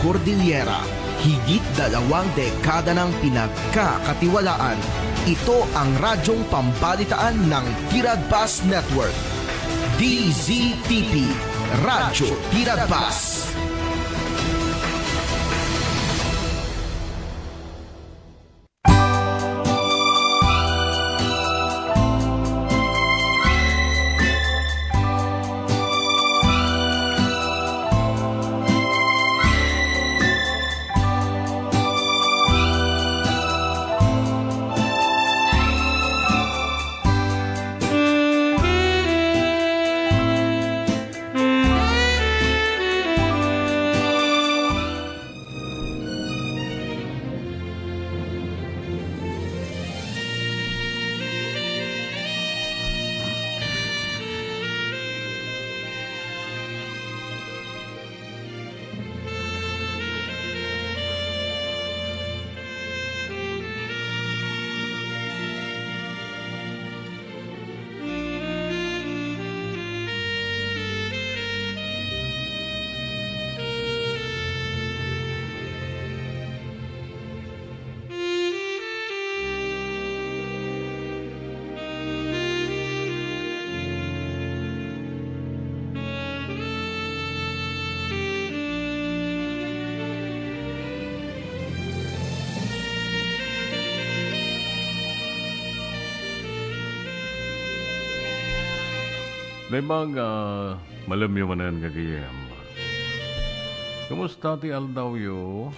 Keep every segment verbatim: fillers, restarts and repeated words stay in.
Cordillera, higit dalawang dekada nang pinagkakatiwalaan. Ito ang radyong pambalitaan ng Tiradpas Network. D Z T P, Radyo Tiradpas. Naimbag, ah, malemyo manen, gagayem. Kumusta ti aldawyo?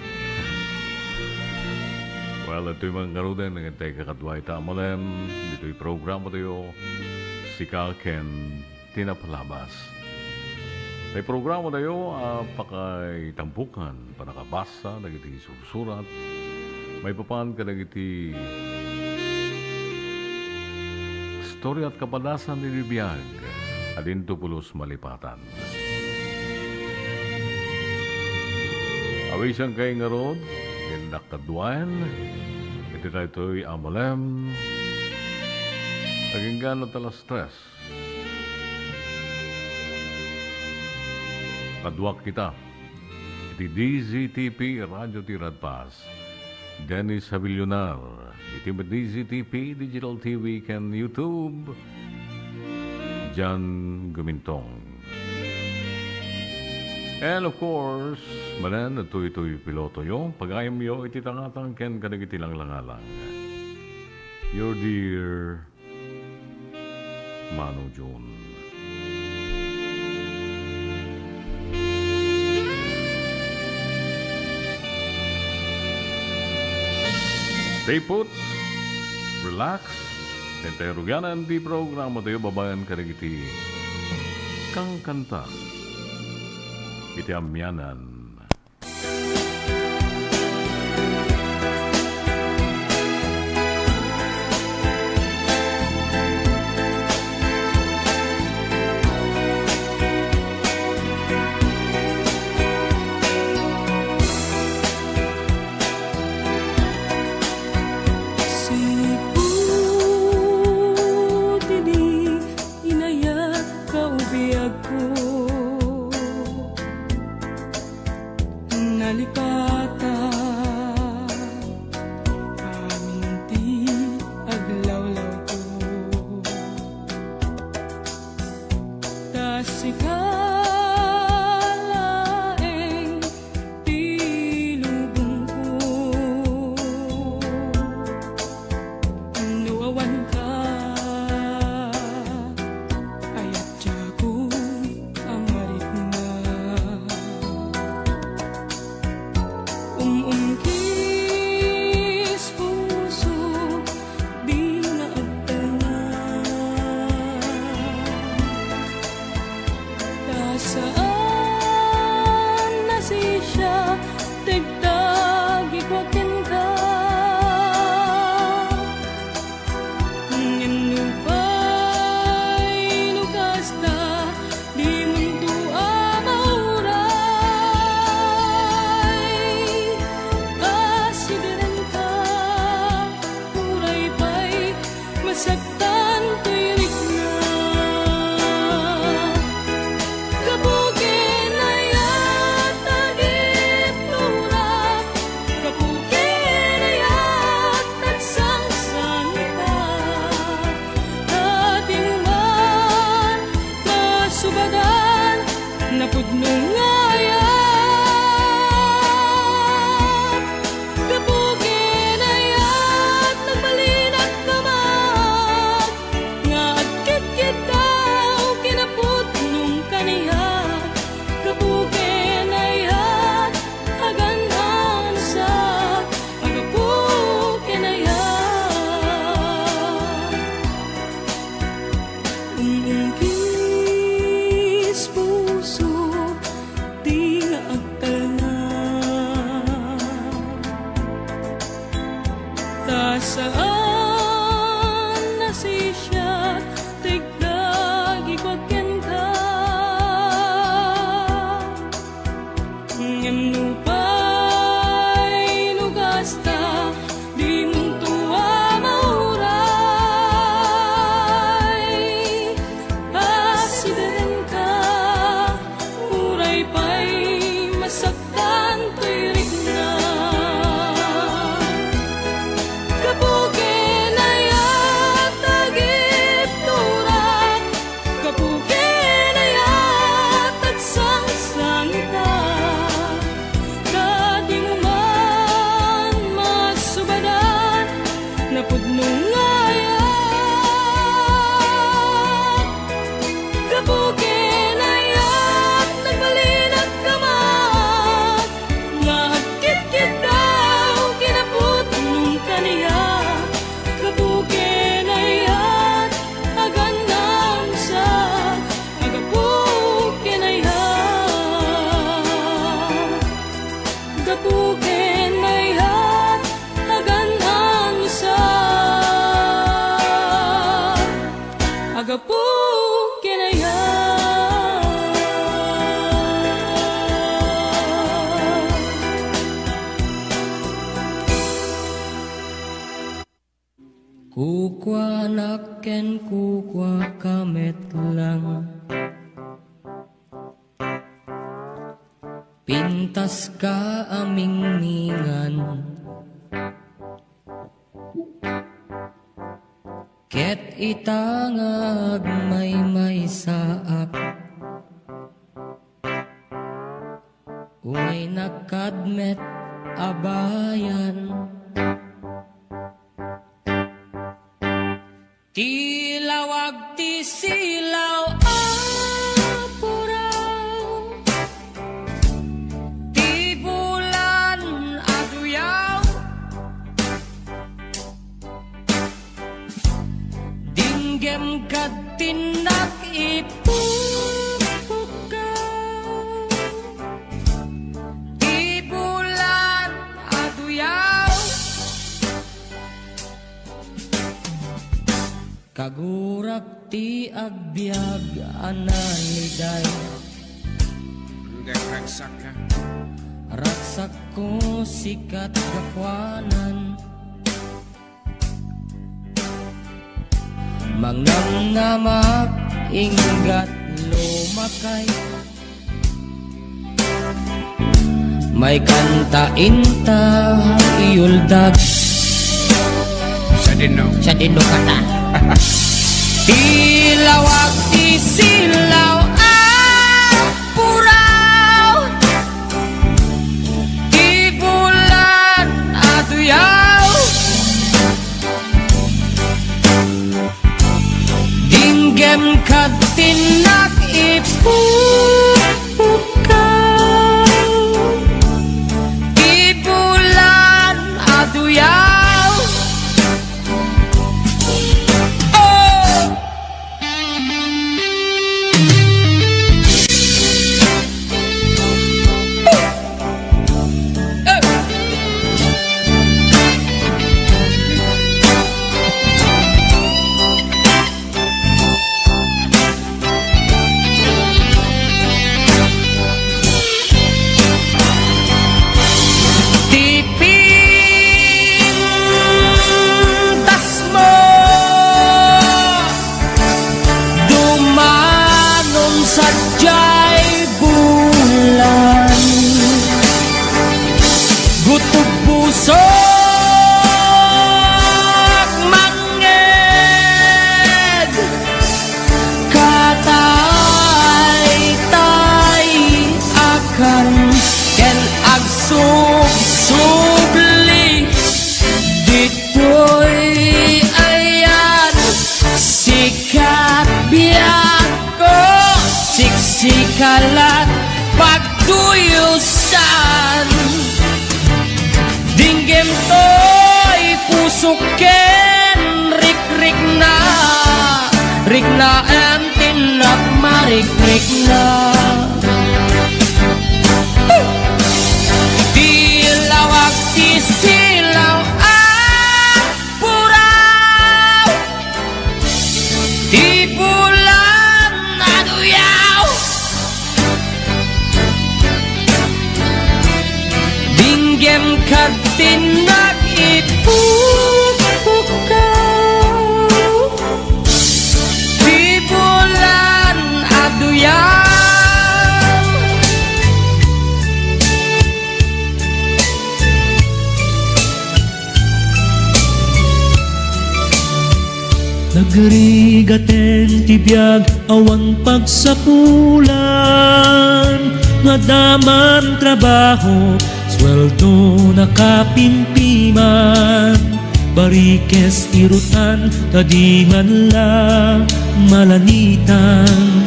Well, adtoy man ngaruden dagiti kakaduay ta a malem ditoy programatayo, Sika ken ti Napalabas. Tay programatayo a pakaitampukan, pannakabasa dagiti sursurat maipapan kadagiti istorya ket kapadasan iti biag a dinto pulos malipatan. Awisankayo ngarud, dinnak kaduaen iti daytoy a malem, agingga no ta alas tres. Kaduak kita iti D Z T P Radio Tiradpas, Dennis Havillonar, iti D Z T P Digital T V ken YouTube, John Gumintong. And of course, manen, toy-toy pilotoyo, pagayamyo iti tangatang ken kadagiti langlangalang. Your dear Mano Jun. Stay put, relax, ken tayo rugianan ti programatayo babaen kadagiti kankanta iti amianan. Sipud idi inayatka, o biagko, nalipatan amin ti aglawlawko. Ta sika laeng ti lubongko. No awanka, ay adda ko a marikna. Um, Saan a sisiak, tikdag ikuak kenka. Ngem nupay lugasta, dimonto a mauray. Asiderenka, uray pay masaktan toy rikna. Gapu ken ayat, agipturak. Gapu ken ayat, agsangsangita. Ta dimo man masubadan, napudno nga ayat. Gapu ken ayat, nagbalinak kaman, nga agkitkitaw kinapudnong kaniak. Gapu ken ayat, aganam sa, agapu ken ayat. Gapu ken ayat, aganam sa, agapu ken ayat. Kukuanak ken kukuaka met lang. Pintaska a mingmingan. Ket ita nga agmaymaysaak, umaynak kad met a bayan. Ti lawag ti silaw a puraw, ti bulan a duyaw. Dinggem kad tinnak ipupukkaw, ti bulan a duyaw. Kagurak ti agbiag a naliday. Ngem ragsakka. Ragsakko, sikat gapuanan. Mangnamnamak, inggat lumakay. Maikanta inta iyuldag. Sadino. Sadino kata. Ti lawag ti silaw a puraw. Ti bulan a duyaw. Dinggem kad tinnak ipupukkaw, ti bulan a duyaw. Oh! Ti pintasmo, dumanon sadiay bulan. Gutob pusoak mangngeg, kataytay-akan ken agsubsubli. Ditoy ayan, sikat biagko, siksikalat pagduyosan. Dinggem toy pusok ken rikrikna, riknaem tinnak marikrikna. Ti lawag ti silaw a Kadtin nag-ipukpukkaw ti bulan a duyaw. Nagrigaten ti biag, awan pagsapulan, nga daman trabaho, sueldo nakapimpiman, barikes irutan, ta di man la malanitan.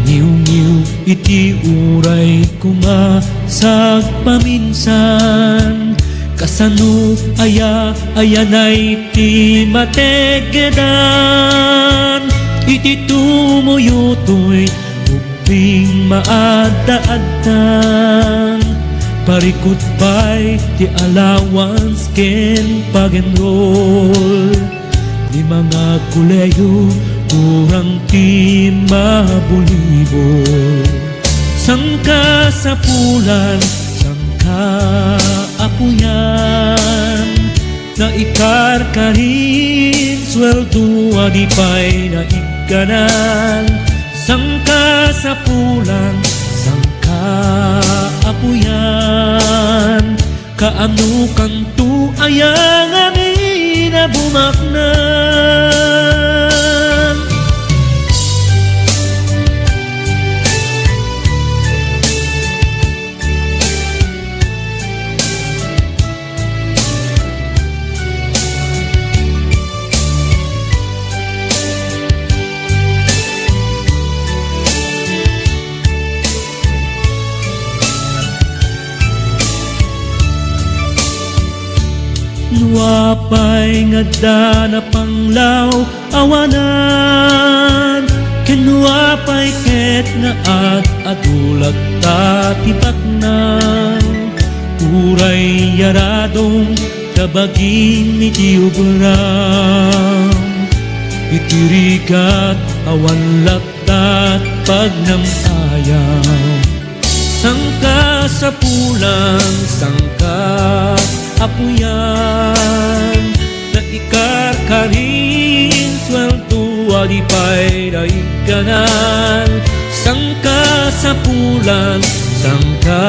Ngiwngiw iti uray koma sagpaminsan, kasano aya, ayanay ti mategedan iti tumuyutoy, ubbing maadda-addan, parikut pay ti allowance ken pag-enroll. Ni mga kolehiyo, kurang ti mabulibo. Sangka sapulan, sangka apuyan, naikarkarin, sueldo a di pay naikkanan. Sangka sapulan, sangka apuyan, kaano kanto aya ngamin a bumaknang? No apay nga adda napanglaw, awanan, ken no apay ket nga ad-adu latta ti baknang, uray yaradong kabagin iti obram, iti rigat, awan latta ti pagnam-ayam. Sangka sapulan, sangka apuyan, naikarkarin, sueldo a di pay naikkanan. Sangka sapulan, sangka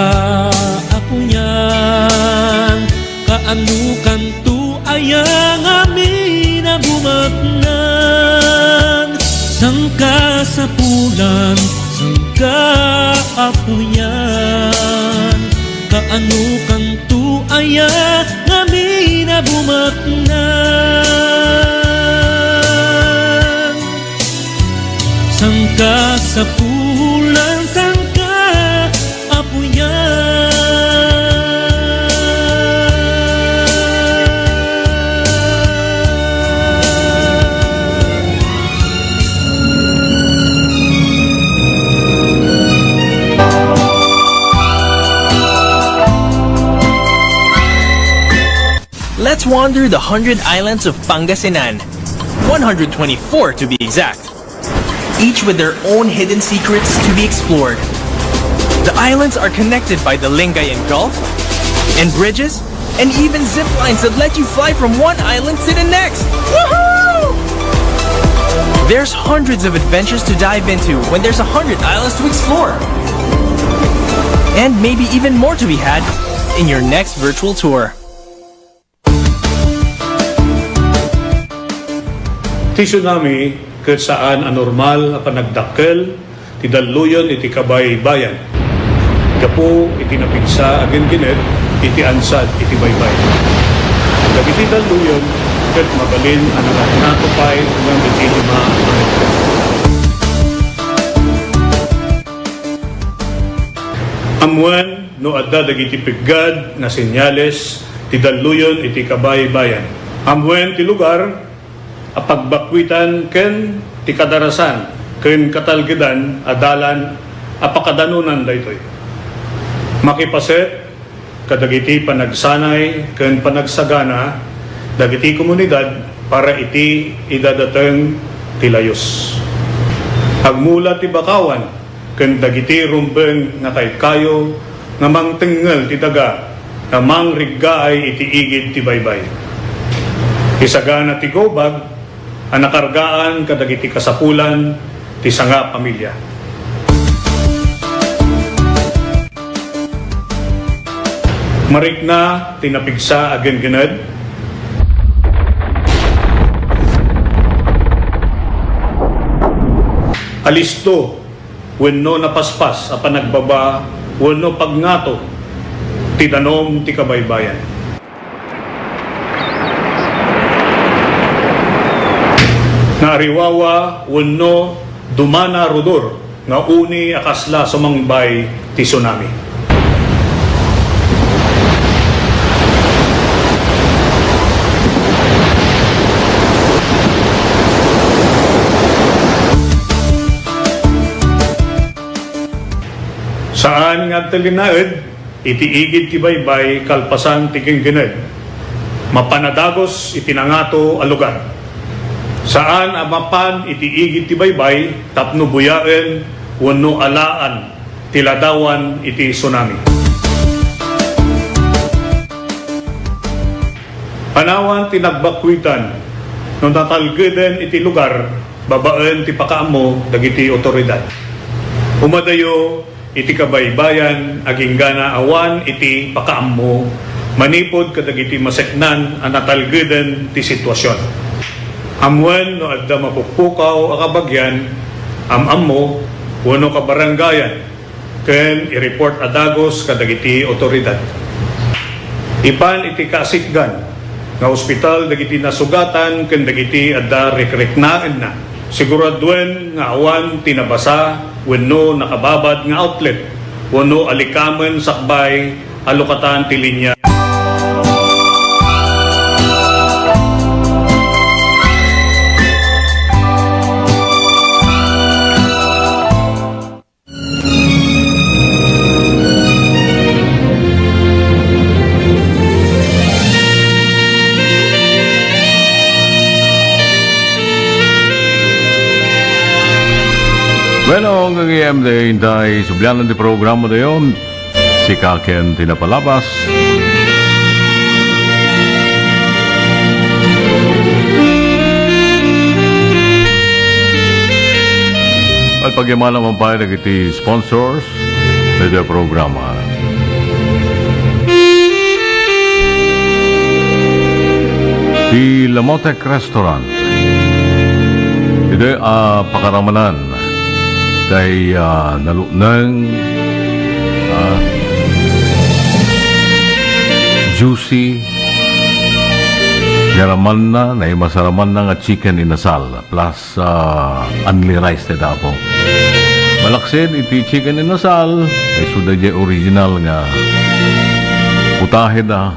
apuyan, kaano kanto aya ngamin a bumaknang? Sangka sapulan, sangka apuyan, kaano kanto aya ngamin a bumaknang? Sangka sapulan, sangka apuyan. Let's wander the hundred islands of Pangasinan. One hundred twenty-four, to be exact. Each with their own hidden secrets to be explored. The islands are connected by the Lingayen Gulf and bridges and even zip lines that let you fly from one island to the next. Woohoo! There's hundreds of adventures to dive into when there's a hundred islands to explore. And maybe even more to be had in your next virtual tour. Ti tsunami ket saan a normal a panagdakkel ti dalluyon iti kabaybayan gapu iti napigsa a ginginet iti ansad iti baybay. Dagiti dalluyon ket mabalin a nangatnato pay ngem iti lima a metro. Ammuen no adda dagiti peggad nga senyales ti dalluyon iti kabaybayan. Ammuen ti lugar a pagbakkuitan ken ti kadarasan ken katalgedan a dalan a pakadanonan daytoy. Makipaset kadagiti panagsanay ken panagsagana dagiti komunidad para iti idadateng ti layus. Agmula ti bakawan ken dagiti rumbeng nga kaykayo nga mangtengngel ti daga nga mangriggaay iti igid ti baybay. Isagana ti gubag a nakargaan kadagiti kasapulan ti sanga a pamilya. Marikna ti napigsa a genggened. Alisto wenno napaspas a panagbaba wenno pagngato ti danom ti kabaybayan. Naariwawa wenno dumana rudor nga uni a kasla sumangbay ti tsunami. Saan nga agtalinaed iti igid ti baybay kalpasan ti genggened. Mapan a dagus iti nangato a lugar. Saan a mapan iti igid ti baybay tapno buyaen wenno alaan ti ladawan iti tsunami. Panawan ti nagbakuitan no natalgeden iti lugar babaen ti pakaammo dagiti otoridad. Umadayo iti kabaybayan agingga awan iti pakaammo manipud kadagiti maseknan a natalgeden ti situasion. Ammoen no adda mapukpukaw a kabagian, am-ammo, wenno kabarangayan ken i-report a dagus kadagiti otoridad. Ipan iti kasikgan nga ospital dagiti nasugatan ken dagiti adda rikriknaenna. Siguraduen nga awan ti nabasa wenno nakababad nga outlet wenno alikamen sakbay a lukatan ti linya. Bueno, gagayem, daytoy subli ti programa dayon. Sika ken ti napalabas. Agpagyamanak man pay dagiti sponsors daytoy a programa. Ti Lamotek Restaurant. Daytoy a pakaramanan. Tay, ah, nalukneng, ah, juicy, naramanna, naimasaramanna nga chicken inasal, plus, ah, unli rice ti dapo. Malaksid iti chicken inasal, ay suda di original nga putahe da.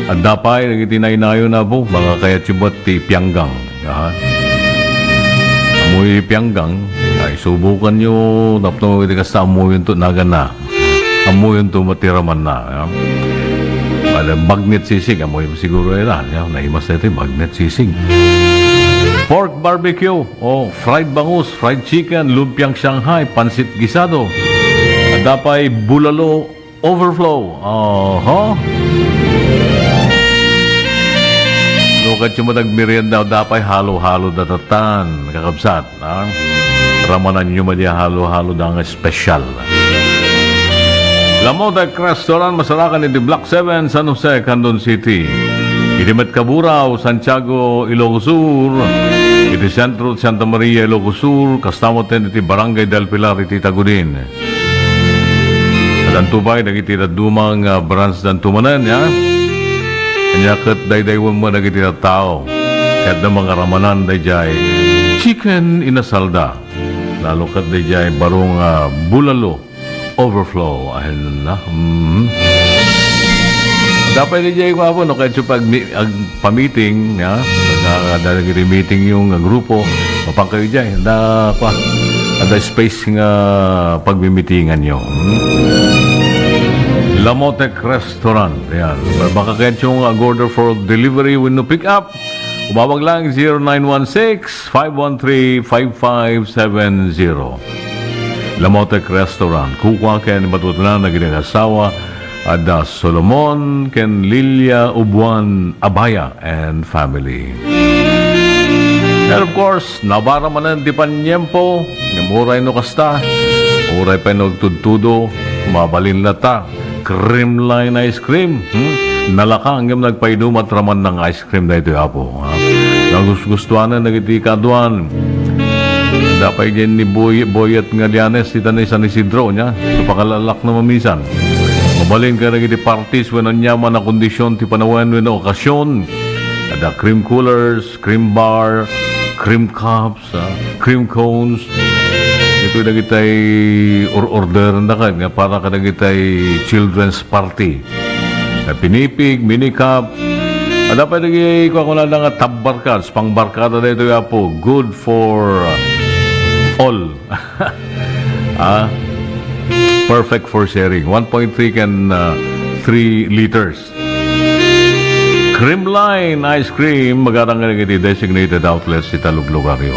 Adda pay dagiti nainayon, Apo, makakayatyo met ti pianggang. Aha. Ammoyo pianggang, ay subukanyo tapno iti kasta ammoyonto naganna. Ammoyonto met ti ramanna, ya. Bale, bagnet sisig, ammoyo siguro ita, ya, naimas na iti bagnet sisig. Pork barbecue, o fried bangus, fried chicken, lumpiang Shanghai, pansit gisado. Adda pay bulalo, Overflow. Oho. No, kadyo met agmerienda, adda pay halo-halo datatan, kakabsat, ha? Ramananyo met diay halo-halo da nga special. Lamotek Restaurant, masarakan iti Block seven, San Jose, Candon City. Iti met Cabura, Santiago, Ilocos Sur. Iti sentro, Santa Maria, Ilocos Sur. Kasta met iti Barangay del Pilar, iti Tagudin. Addanto pay dagiti dadduma nga branch danto manen, ya. Ania ket daydaywen met dagiti tattao. Ket adda mangaramanan daydiay chicken inasal da. Lalo ket daydiay baro nga bulalo overflow. Ahen na. Mm. Adda pay daydiay, Apo, no, kayatyo pag-, agpa-meeting, ya. Pagka adda dagiti meeting nga grupo, mapan kayo diay. Adda, kwa, adda space nga pagmimitinganyo. Hmm? Lamotek Restaurant. Ayan. Makakayatyo nga ag-order for delivery wenno pick up. Umawag lang zero nine one six, five one three, five five seven zero. Lamotek Restaurant. Kukua ken matutunan na ginagasawa Adda Solomon ken Lilia Ubuan Abaya and family. And of course, nabara manen ti paniempo, ngem uray no kasta, uray pay no agtudtudo, mabalin latta. Creamline ice cream, hmm? Nalaka, ngem nagpainum a raman ng ice cream daytoy, Apo, ha? Nagusgustuanan dagiti kaaduan. Adda pay diay ni Boy-, Boyet nga Lianes, dita ni San Isidro, nia? So, pakalalak na mamisan. Mabalin kadagiti parties wenno aniaman a kondisyon ti panawen wenno okasyon. Adda cream coolers, cream bar, cream cups, ah, cream cones. Ito dagitay or-orderan da nga para kadagitay children's party. Na pinipig, mini cup. Adda pay dagiti kukunada nga tabbarkad, pangbarkada daytoy, Apo. Good for, uh, all. Ah, perfect for sharing. One point three can, uh, three liters. Creamline Ice Cream, magarang nga iti designated outlets ita luglugaryo.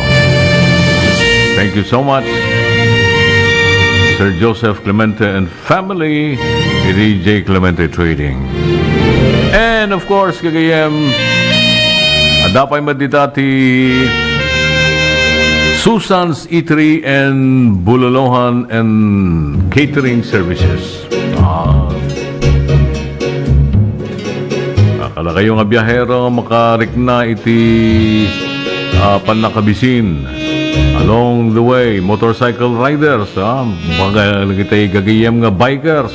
Thank you so much, Sir Joseph Clemente and family, iti J Clemente Trading. And of course, gagayem, adda pay met dita ti Susan's Eatery and Bulolohan and Catering Services. Ah. Kalakayo nga biyahero, makarikna iti, ah, pannakabisin. Along the way, motorcycle riders, ah, baga dagitay gagayem nga bikers.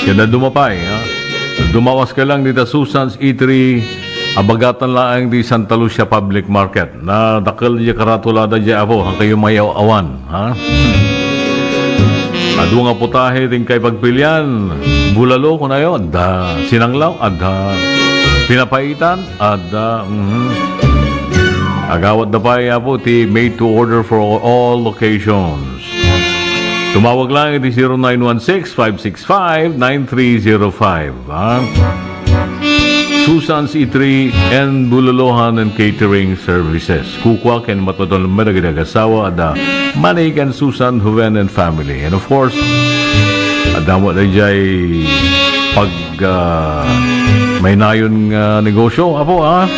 Ken dadduma pay, ah. Dumawas ka lang dita Susan's Eatery, abagatan laeng di Santa Lucia Public Market. Nadakkel diay karatulada diay, Apo, haankayo mayaw-awan, ha? Adu nga putahe ti inkay pagpilian. Bulalo, kunayo, adda. Sinanglaw, adda. Pinapaitan, adda. Mhm. Agawatda pay, Apo, ti made to order for all occasions. Tumawag lang iti zero nine one six, five six five, nine three zero five, ha? Susan's Eatery and Bulolohan and Catering Services. Kukua ken matmaton met dagiti agassawa, adda Manny ken Susan Juven and family. And of course, adda met daydiay pag, ah, maynayon nga negosyo, Apo, ha?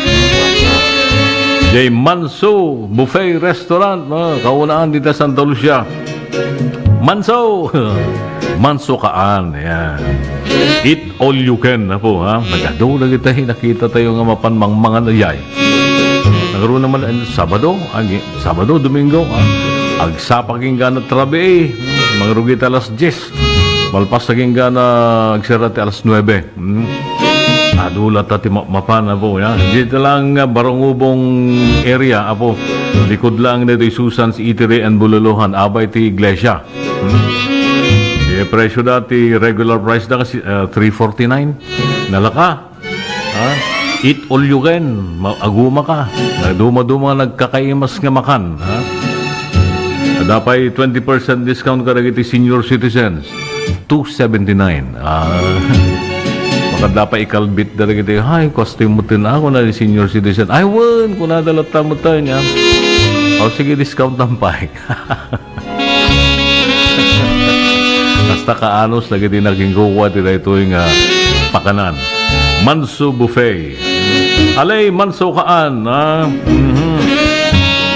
Diay Manso Buffet Restaurant, no? Kaunaan dita Santa Lucia. Manso! Manso kaan, yan. Eat all you can, Apo, ha? Nagadu dagiti nakita tayo nga mapan mangmangan daydiay. Nagaro naman, eh, Sabado, agi, Sabado, Domingo, ha? Agsapa kinggana trabe, eh. Mangrugi ta alas dies. Malpas na kinggana, agsera ti alas nuebe. Hmm. Adu latta ti ma-, mapan, Apo, ya. Dito lang, ah, Barangubong area, Apo. Likod lang dito, Susan's Eatery and Bululuhan, abay ti iglesia. Hmm. Ti presyo da, ti regular price da kasi, ah, three forty-nine. Nalaka. Ha? Eat all you can. Ma-, aguma ka. Duma-duma nagkakaimas nga makan, ha? Adda pay twenty percent discount kadagiti senior citizens. Two seventy-nine. Ah. Makadda pay ikalbit dagiti, "Ay, custom mo tin ako na di senior citizen." "Ay, wen, kunada latta mo tayo niya." "O, sige, discount lang pay." Kasta kaanus dagiti nagingguwa ti daytoy nga pakanan. Manso Buffet. Alay, Manso kaan, ha? Mhm.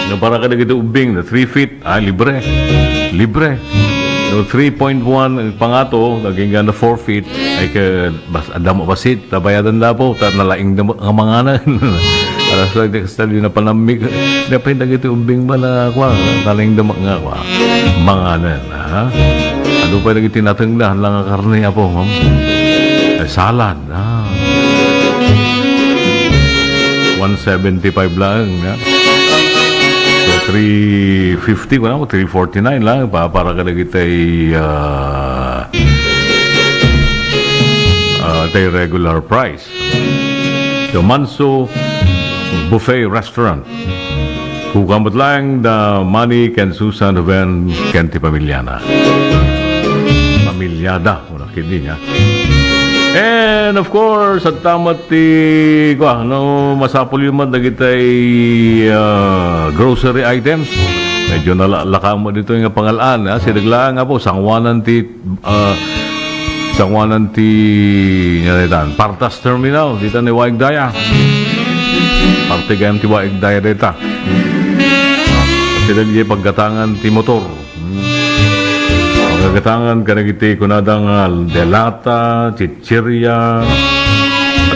No, para kadagiti ubbing, no, three feet, ah, libre. Libre. No, three point one ang pangato, naging nga na four feet, ay ka, bas-, adda mo basit, tabayadan da po, ta nalaing da mo, nga manganan. Alas lang, di kasta di na panamig. Di pa yung dagiti umbing ba na, kwa, nalaing da mo nga, kwa. Manganan, ha? Ano pa dagiti natengda, lang nga karne, Apo, ma'am? Eh, salad. Ah. One seventy-five lang, ha? So, three fifty, wala mo, three forty-nine lang, pa, para kadagitay, ah, ah, tay regular price. The Manso Buffet Restaurant. Kukua met laeng da Manny ken Susan Ruben ken ti pamilyana. Pamilyada. Una, kidni niya. And of course, adda met ti, kwa, no, masapul yun met dagitay, ah, grocery items. Medyo nala-, lakam mo dito nga pangalan, ha? Sidaglaan nga po, sanguanan ti, ah, Sangoanan ti, nga daytan, Partas Terminal, dita ni Waig Daya. Parte gayam ti Waig Daya dayta. Kasi dagiti paggatangan ti motor. Hmm. Paggatangan kadagiti kunada nga delata, chichirya,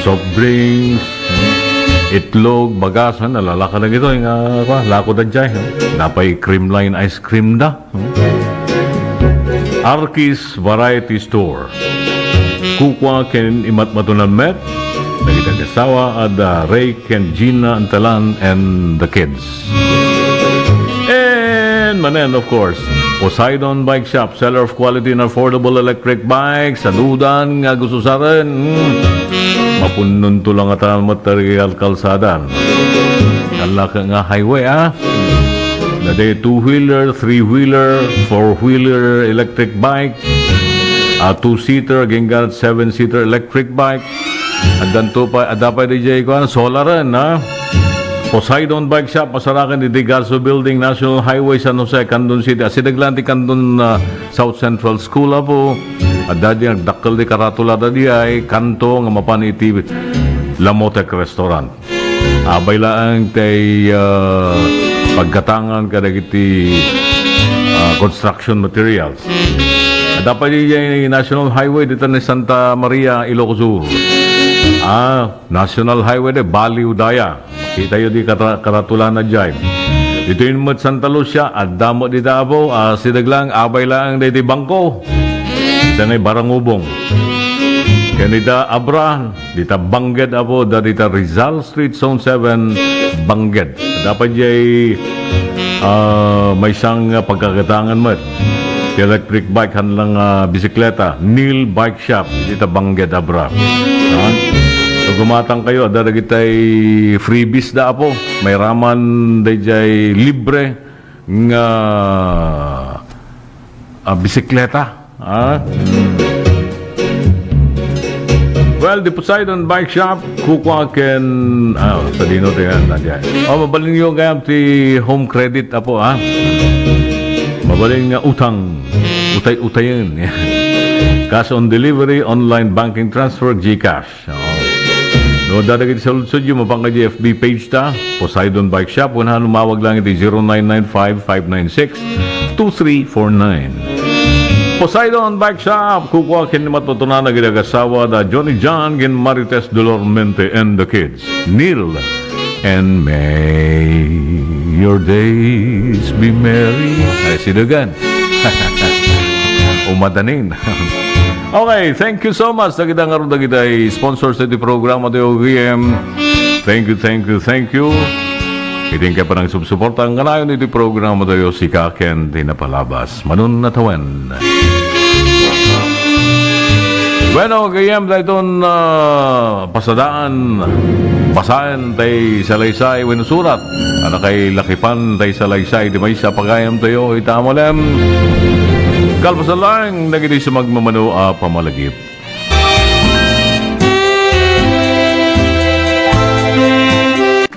soft drinks, itlog, bagasan, nalalaka dagitoy nga, kwa, lako da jay, ha? Napay cream line ice cream da. Arkis Variety Store. Kukua ken imatmatunan met, dagiti agasawa, ada Ray ken Gina Antalan and the kids. And manen, of course, Poseidon Bike Shop, seller of quality and affordable electric bikes. Saludan nga gusto saren. Hmm. Mapunnonto lang ata met dagiti kalkalsadan. Kallaka nga highway, ah. Dagiti two-wheeler, three-wheeler, four-wheeler, electric bike, a two-seater, agingga seven-seater electric bike. Addanto pay, adda pay diay kuan, solaren, ha? Poseidon Bike Shop, masarakan iti Gaso Building, National Highway, San Jose, Candon City. Asideg lang ti Candon, ah, South Central School, apo. Adda diay nagdakkel ti karatula da diay kanto nga mapan iti Lamotec Restaurant. Abay laeng ti, ah, paggatangan kadagiti, ah, construction materials. Adda pay diay National Highway dita ni Santa Maria, Ilocos Sur. Ah, National Highway de, baliw daya. Kitayo di kara-, karatulana diay. Ditoy met Santa Lucia, adda met dita, apo, ah, sideg lang, abay laeng daytoy bangko. Dita ngay Barangubong. Ken dita Abra, dita Bangged, apo, da dita Rizal Street, Zone seven, Bangged. Adda pay diay, ah, maysang, ah, pagkagatangan met. Ti electric bike, haan lang, ah, bisikleta. Neil Bike Shop, dita Bangged, Abra. Ha? So, gumatangkayo, adda dagitay freebies da, apo. Mairaman daydiay libre nga, ah, bisikleta. Ha? Well, the Poseidon Bike Shop, kukua ken, ah, sadino ti yan, nandiyan. Oh, mabalinyo gayam ti home credit, apo, ha? Mabalin nga utang, utay-utayen. Cash on delivery, online banking transfer, GCash. Oo. No, adda dagiti saludsodyo, mapan ka di F B page ta, Poseidon Bike Shop, wenno umawag lang iti zero nine nine five, five nine six, two three four nine. Poseidon Bike Shop, kukua ken ni Matutunan, nagidagasawa da Johnny John, gin Marites Dolormente, and the kids. Neil, and may your days be merry. Ay, sidugan. Umadanin. Okay, thank you so much. Dagita nga ron, dagita sponsors iti programa tayo, O G M. Thank you, thank you, thank you. Iti inkay panagsubsuporta nga nayon iti programa tayo, sika ken ti napalabas. Manun natawen. Bueno, kayem dayton, ah, pasadaan, basaen tay salaysay wenno surat. Anakay lakipan tay salaysay ti maysa pagayam tayo ita a malem. Kalpasan lang, dagiti sumagmamano a pamalagip.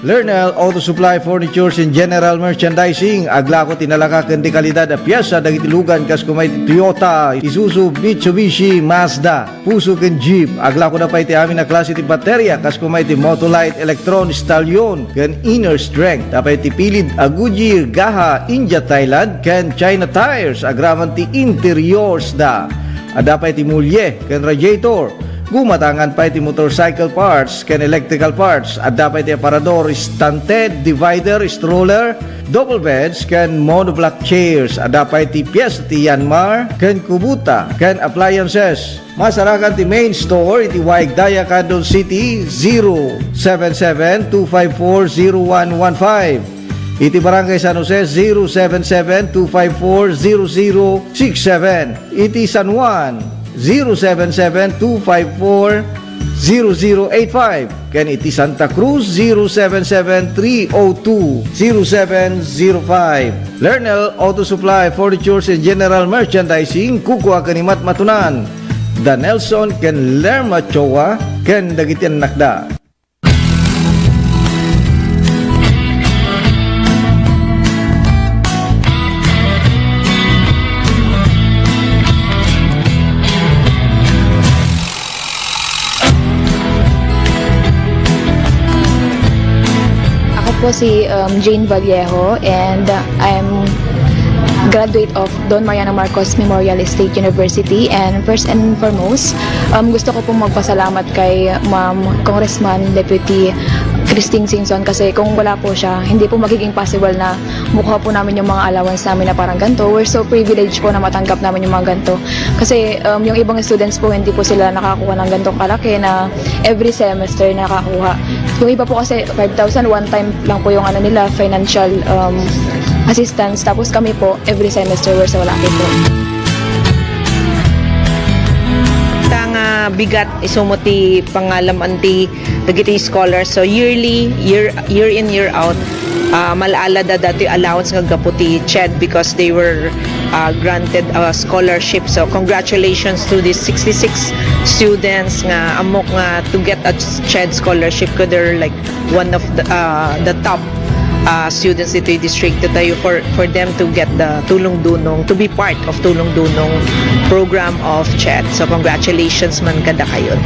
Lernel Auto Supply Furnitures and General Merchandising, aglako ti nalaka ken di kalidad a piesa dagiti lugan kas kuma iti Toyota, Isuzu, Mitsubishi, Mazda, Fuso ken Jeep. Aglakoda pay ti amin a klase ti bateria kas kuma iti Motolite, Electron, Stallion, ken Inner Strength. Adda pay ti pilid a Goodyear, Gaha, India, Thailand, ken China tires. Agraman ti interiors da. Adda pay ti mulye ken radiator. Gumatangan pay ti motorcycle parts ken electrical parts. Adda pay ti aparador, stunted, divider, stroller, double beds, ken monoblock chairs. Adda pay ti pies ti Yanmar ken Kubota ken appliances. Masarakan ti main store iti Waig Daya, Candon City, zero seven seven two five four zero one one five. Iti Barangay San Jose, zero seven seven two five four zero zero six seven. Iti San Juan, zero seven seven two five four zero zero eight five. Ken iti Santa Cruz, zero seven seven three oh two zero seven zero five. Lernel Auto Supply, Furnitures and General Merchandising, kukua ken ni Matmatunan. Da Nelson ken Lerma Choa ken dagiti annakda. Po si, um, Jane Vallejo, and, uh, I'm graduate of Don Mariano Marcos Memorial State University. And first and foremost, um, gusto ko pong magpasalamat kay Ma'am Congressman Deputy Christine Singson, kasi kung wala po siya, hindi po magiging possible na makuha po namin yung mga allowance namin na parang ganito. We're so privileged po na matanggap namin yung mga ganito. Kasi, um, yung ibang students po, hindi po sila nakakuha ng ganitong kalaki na every semester nakakuha. Yung iba po kasi, five thousand, one time lang po yung ano nila, financial, um, assistance. Tapos kami po, every semester, we're so lucky po. Ta nga bigat, isu met ti pangalam-an ti dagiti scholars. So, yearly, year, year in, year out, ah, mal-ala da datoy allowance nga gapu ti CHED because they were, ah, granted a scholarship. So, congratulations to these sixty-six students nga ammok nga to get a CHED scholarship, 'cause they're, like, one of the, ah, the top, ah, students ditoy distrito tayo for, for them to get the Tulong Dunong, to be part of Tulong Dunong program of CHED. So, congratulations man kadakayo.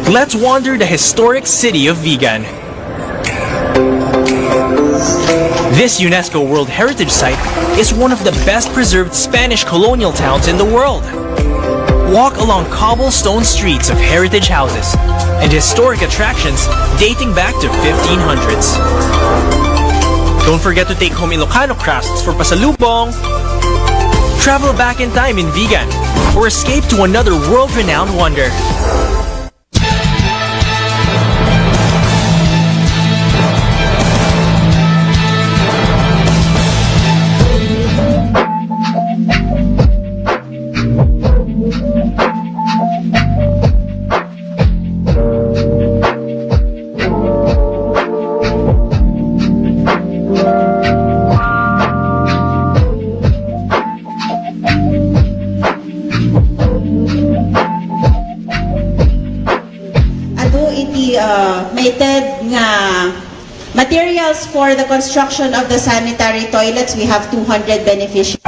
Let's wander the historic city of Vigan. This UNESCO World Heritage Site is one of the best preserved Spanish colonial towns in the world. Walk along cobblestone streets of heritage houses and historic attractions dating back to fifteen hundreds. Don't forget to take home Ilocano crafts for pasalubong. Travel back in time in Vigan or escape to another world-renowned wonder. Adu iti, ah, maited nga materials for the construction of the sanitary toilets. We have two hundred beneficiaries.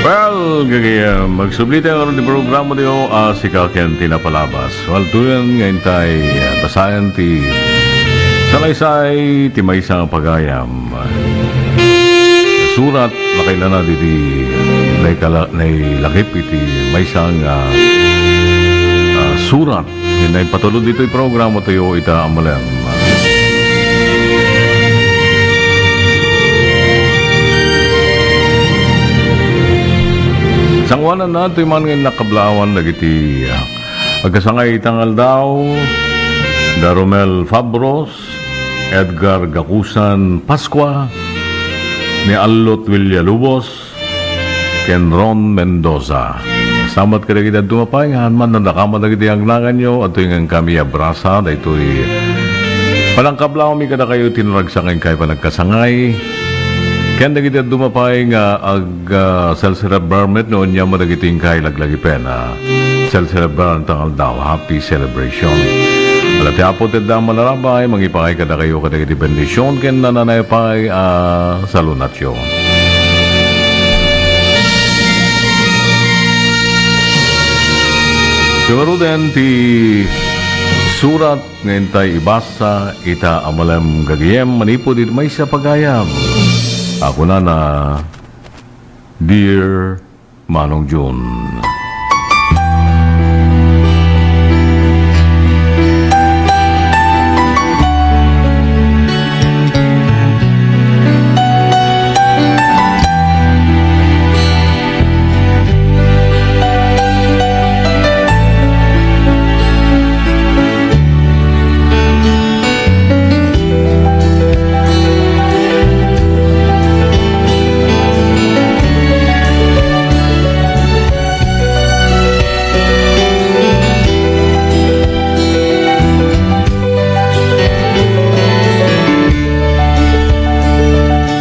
Well, gagayam, magsubli tayo ngayon ti programa tayo, ah, Sika ken ti Napalabas. Well, tuyan nga intay, ah, basayan ti salaysay ti maysa nga pagayam. Surat, nakailana diti naikala-, nailakip iti maysa nga, ah, surat. Ken naipatulod ditoy programa tayo ita a malem. Sanguananna toy man nga innakablaawan dagiti, ah, agkasangay ita nga aldaw, da Romel Fabros, Edgar Gakusan Pascua, ni Allot Villalubos, ken Ron Mendoza. Salamat kadagiti adu nga pay nga haan man nadakama dagiti agnaganyo, adtoy nga inkami a brasa, daytoy panangkablaawmi kadakayo ti naragsak nga inkay panagkasangay. Ken dagiti dadduma pay nga ag, ah, self-celebrar met no ania mo dagiti inkay laglagipen, ah, self-celebrar nga aldaw. Happy celebration. Ala ti Apo ti adda manarabay, mangipangay kadakayo kadagiti bendision ken nananay pay a salunatyo. Simaruden ti surat nga intay ibasa ita a malem gagayem manipud iti maysa pagayam. A kunana, Dear Manong Jun.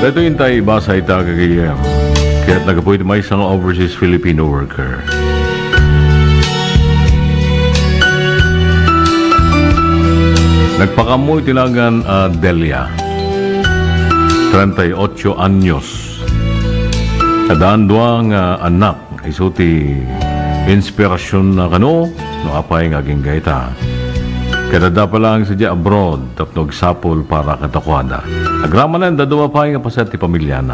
Daytoy intay ibasa ita, gagayem, ket naggapu iti maysa nga overseas Filipino worker. Nagpakaammo iti nagan a Delia, treinta y ocho anyos. Addaan dua nga annak. Isu ti inspirasionna kano no apay nga agingga ita. Ket adda pay laeng sadiay abroad tapno agsapul para kadakuada. Agramanen, dadduma pay nga paset ti pamiliana.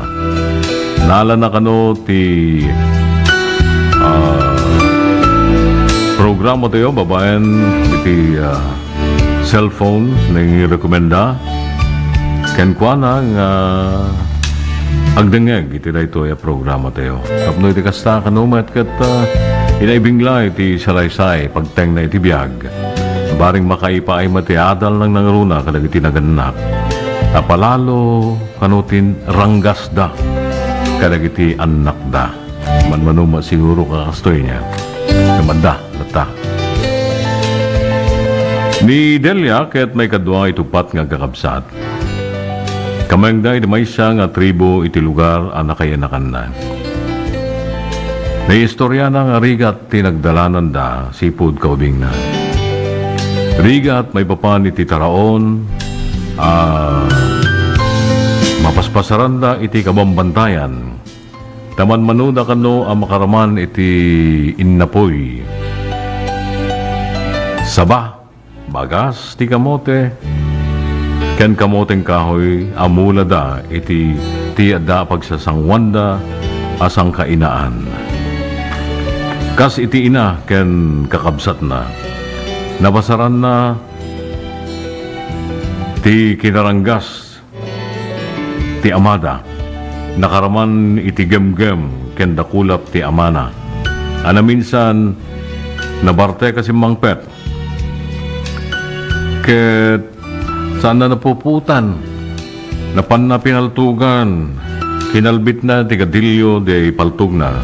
Naalana kano ti, ah, programa tayo babaen iti, ah, cellphone, nangirekomenda kenkuana nga agdengngeg iti daytoy a programa tayo. Tapno iti kasta, kano met ket, ah, inaibingla iti salaysay, pagtengna iti biag. Bareng makaipaay met ti adal nang nangruna kadagiti nagannak. Napalalo kano ti ranggasda kadagiti annakda. Manmano met siguro kakastoy niya. Ngem adda latta. Ni Delia ket maikadua iti uppat nga agkakabsat. Kamengda iti maysa nga tribu iti lugar a nakaiyanakanna. Naiistoriana nga rigat ti nagdalananda sipud kaubingna. Rigat maipapan iti taraon a mapaspasaranda iti kabambantayan. Ta manmanoda kano a makaraman iti innapuy, saba, bagas ti kamote, ken kamoten kahoy a mulada iti ti adda a pagsasanguanda a sangkainaan. Kas iti ina ken kakabsatna, napasaranna ti kinaranggas ti amada, nakaraman iti gemgem ken dakulap ti amana. A naminsan, nabarte ka simmangpet. Ket saanna napuputan. Napanna pinaltugan. Kinalbitna ti gadillo di paltogna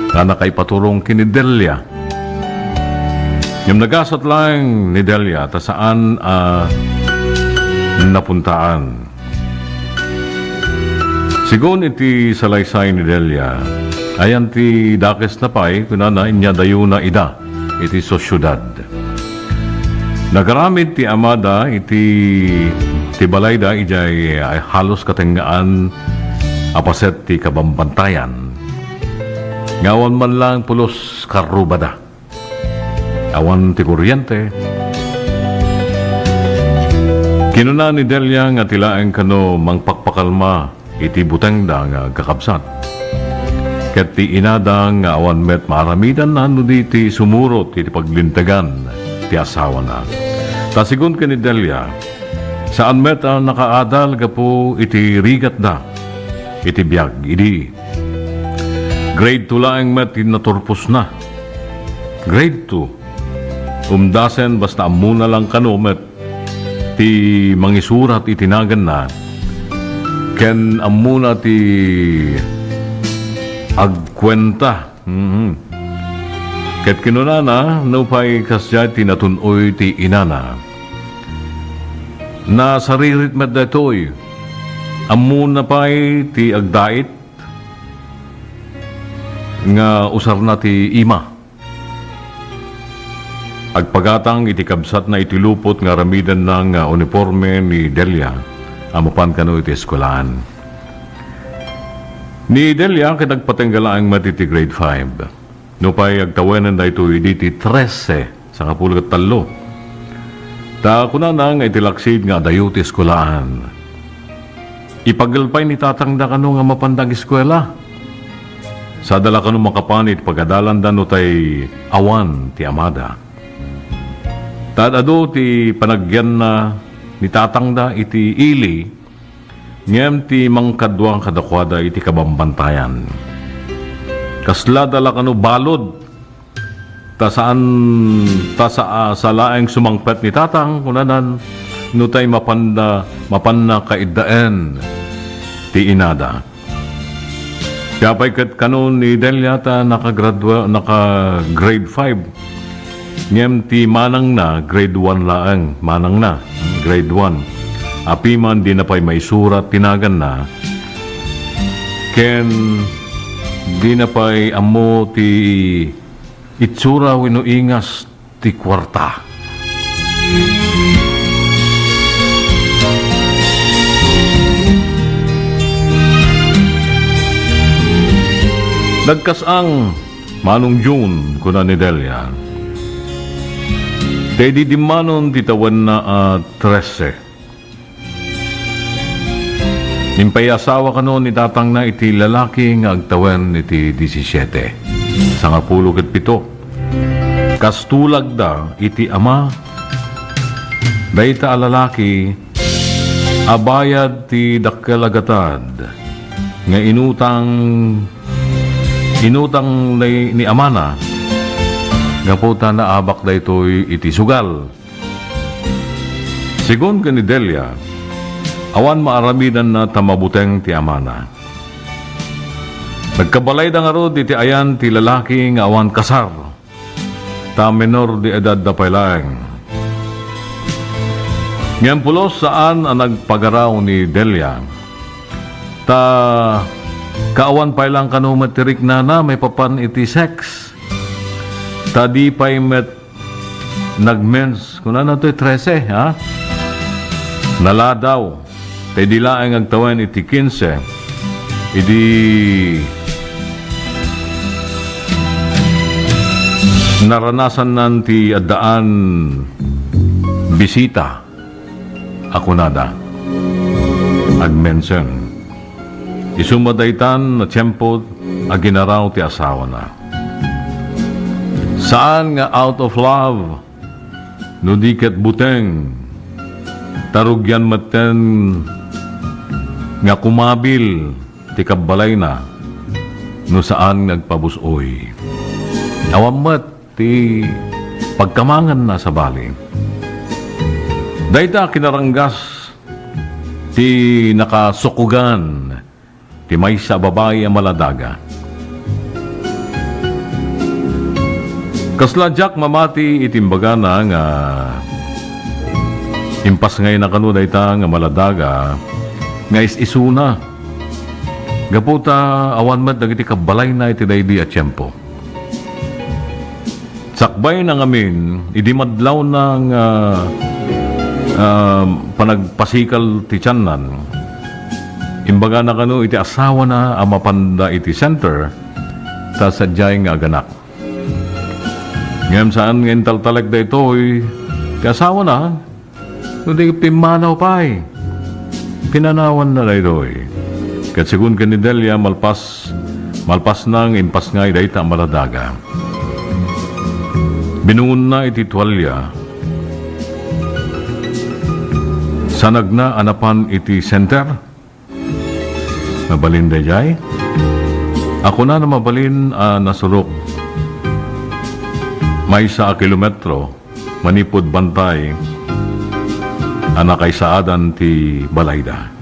nga nakaipaturong ken ni Delia. Ngem nagasat laeng ni Delia ta saan a napuntaan. Sigun iti salaysay ni Delia, ayan ti dakesna pay, kunana, inyadayona ida iti sosiedad. Nagaramid ti amada iti, ti balayda idiay halos katengngaan a paset ti kabambantayan. Nga awan man laeng pulos karrubada. Awan ti kuryente. Kinuna ni Delia nga ti laeng kano mangpakpakalma iti butengda nga agkakabsat. Ket ti inada nga awan met maaramidanna no di ti sumurot iti paglintegan ti asawana. Ta sigun ken ni Delia, saan met a nakaadal gapu iti rigatda iti biag idi. Grade two laeng met ti naturposna. Grade two. Umdasen basta ammona lang kano met ti mangisurat iti naganna ken ammona ti agkuenta. Mhm. Ket kinunana, nupay kasdiay ti natun-oy ti inana, nasaririt met daytoy. Ammona pay ti agdait nga usarna ti ima. Agpagatang iti kabsatna iti lupot nga aramidenna nga uniporme ni Delia a mapan kano iti eskuelaan. Ni Delia ket nagpatengga laeng met iti grade five. Nupay agtawenen daytoy idi ti trese, sangapulo ket tallo. Ta kunana nga iti laksid nga adayo ti eskuelaan, ipagel pay ni tatangda kano nga mapanda ageskuela. Sada la kano makapan iti pagadalanda no tay awan ti amada. Ta ad-adu ti panagyanna ni tatangda iti ili, ngem ti mangkadua kadakuada iti kabambantayan. Kaslada la kano balud, ta saan, ta sa-, sa laeng sumangpet ni tatang, kunanan, no tay mapanda, mapanna kaiddaen ti inada. Siya pay ket kano ni Delia ta nakagradua-, naka-grade five. Ngem ti manangna, grade one laeng, manangna, grade one. Apiman, dina pay maisurat ti naganna, ken dina pay ammo ti itsura wenno ingas ti kuarta. Nagkas-ang, Manong Jun, kuna ni Delia. Ta idi dimmanon ti tawenna a trese. Impaiyasawa kano ni tatangna iti lalaki nga agtawen iti disisiete, sangapulo ket pito. Kas tulagda iti ama, dayta a lalaki a bayad ti dakkel a gatad nga inutang, inutang ni, ni amana, gapu ta naabak daytoy iti sugal. Segun ken ni Delia, awan maaramidanna ta mabuteng ti amana. Nagkabalayda ngarud iti ayan ti lalaki nga awan kasar, ta menor de edadda pay laeng. Ngem pulos saan a nagpagaraw ni Delia, ta kaawan pay laeng kano met ti riknana maipapan iti sex, ta di pay met nagmens, kunana toy trese, ha? Naladaw. Ta idi laeng agtawen iti kinse, idi naranasannan ti addaan bisita a kunada, agmensen. Isu met daytan a tiempo a ginaraw ti asawana. Saan nga out of love, no di ket buteng, ta rugian metten nga kumabil ti kabbalayna no saan nga agpabus-oy. Awan met ti pagkamanganna sabali. Dayta kinaranggas ti nakasukogan ti maysa a babai a maladaga. Kasla diak mamati iti imbagana nga impasngayna kano dayta nga maladaga nga is-isuna. Gapu ta awan met dagiti kabbalayna iti daydi a tiempo. Sakbay na ngamin, idi madlawna nga, ah, panagpasikal ti tiannan, imbagana kano iti asawana a mapanda iti center, ta sadiay nga aganak. Ngem saan nga intaltalek daytoy ti asawana, no di pimmanaw pay. Pinanawanna daytoy. Ket segun ken ni Delia, malpas, malpasna nga impasngay dayta a maladaga. Binungonna iti tualia. Sanagna a napan iti center. Mabalin daydiay? A kunana mabalin a nasurok maysa a kilometro manipud bantay a nakaisaadan ti balayda.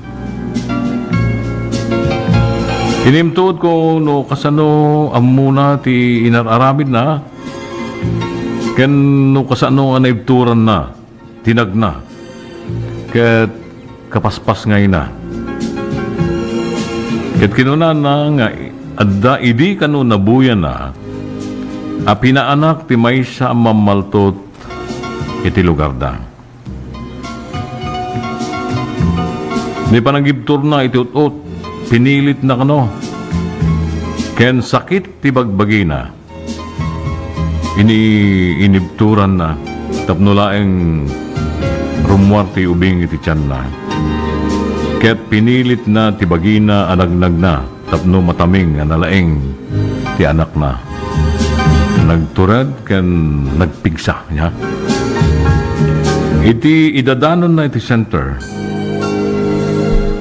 Inimtuodko no kasano ammona ti inar-aramidna ken no kasano a naibturanna ti nagna ket kapaspasngayna. Ket kinunana nga adda idi kano nabuyana a pinaanak ti maysa a mammaltot iti lugarda. Ni panagibturna iti ut-ot, pinilitna kano, ken sakit ti bagbagina. Ini-, inibturanna tapno laeng rummuar ti ubing iti tianna. Ket pinilitna ti bagina a nagnagna tapno mataming a nalaing ti anakna. Nagtured ken nagpigsa, nia. Iti idadanonna iti center,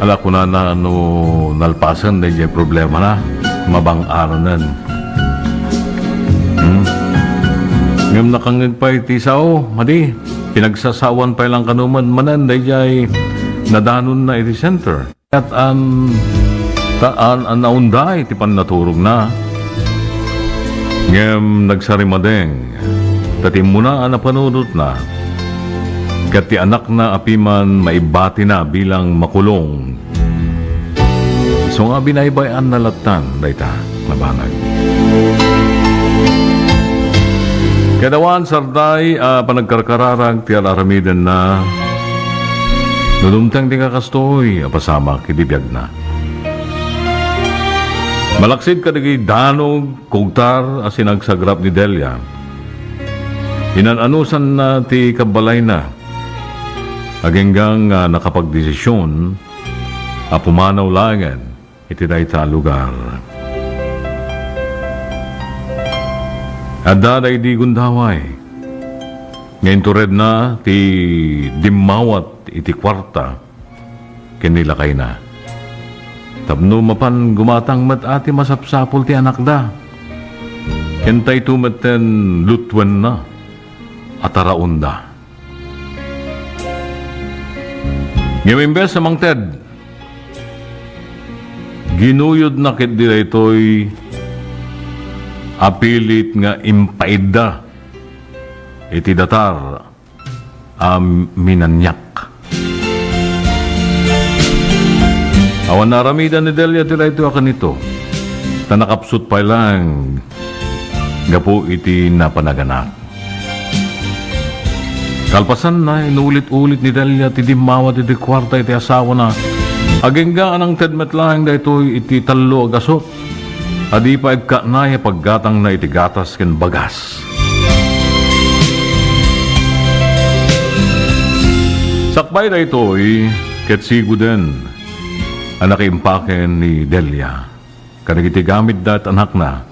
ala, kunana no nalpasen daydiay problemana, mabang-aranen. Hmm. Ngem nakangngeg pay ti sao, madi, pinagsasawan pay lang kano met manen daydiay nadanonna iti center. Ket an-, ta-, an-, an naunday ti pannaturogna. Ngem nagsarimadeng, ta ti immuna a napanunotna, ket ti anakna a piman maibbatina bilang makulong. Isu nga binaybay-anna lattan dayta nga banag. Ket awan sarday a panagkarkararag ti ar-aramidenna no dumteng ti kakastoy a pasamak iti biagna. Malaksid kadagiti danog, kugtar a sinagsagrap ni Delia, inan-anusanna ti kabbalayna, agingga nga nakapagdesision a pumanaw laengen iti dayta a lugar. Adda daydi gundaway nga inturedna ti dimmawat iti kuarta ken ni lakayna tapno mapan gumatang met a ti masapsapul ti anakda ken daytoy metten lutuenna a taraonda. Ngem imbes a mangted, ginuyodna ketdi daytoy a pilit nga impaidda iti datar a minaniak. Awan naaramidan ni Delia ti daytoy a kanito, ta nakapsut pay laeng gapu iti napanaganak. Kalpasanna, inulit-ulit ni Delia ti dimmawat iti kuarta iti asawana. Agingga a nangted met laeng daytoy iti tallo a gasut a di pay agkatnay a paggatangna iti gatas ken bagas. Sakbay daytoy, ket siguden a nakaimpaken ni Delia kadagiti gamitda ket anakna.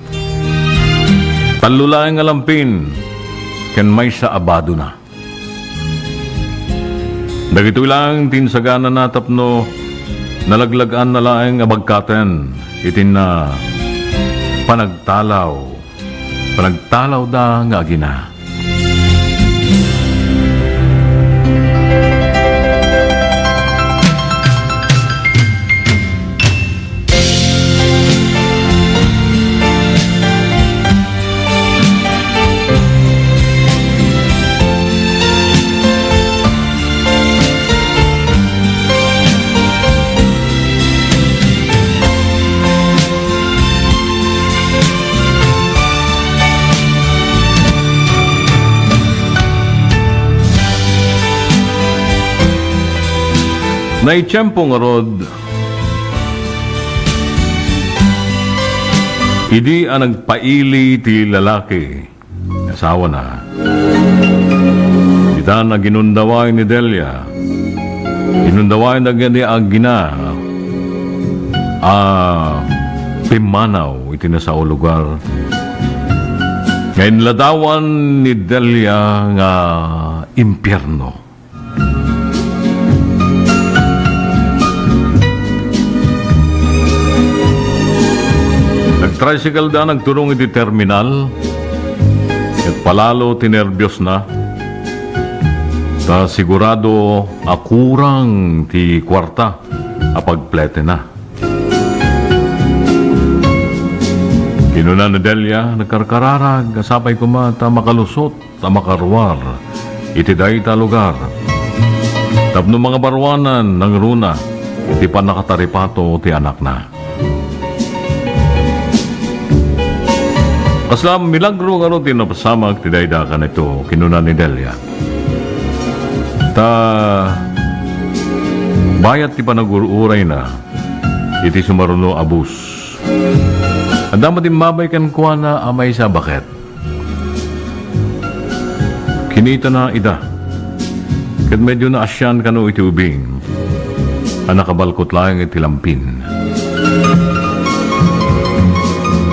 Tallo laeng a lampin ken maysa a badona. Dagitoy laeng ti insaganana tapno nalaglag-anna laeng a bagkaten iti na panagtalaw, panagtalawda nga agina. Naitiempo ngarud, idi a nagpaili ti lalaki, asawana, ditan a ginundaway ni Delia, ginundaway dagiti agina a pimmanaw iti nasao lugar nga inladawan ni Delia nga impierno. Nagtricycle da nagturong iti terminal, ket palalo ti nerbiosna, ta sigurado a kurang ti kuarta a pagpletena. Kinuna ni Delia, nagkarkararag, a sapay koma ta makalusot ta makaruar iti dayta a lugar tapno mangabaruanan nangruna ti pannakataripato ti anakna. Kasla milagro ngarud ti napasamak ti dayda kanito, kinuna ni Delia. Ta bayat ti panagur-urayna iti sumaruno a bus, adda met immabay kenkuana a maysa a baket. Kinitana ida, ket medio naasian kano iti ubing a nakabalkot laeng iti lampin.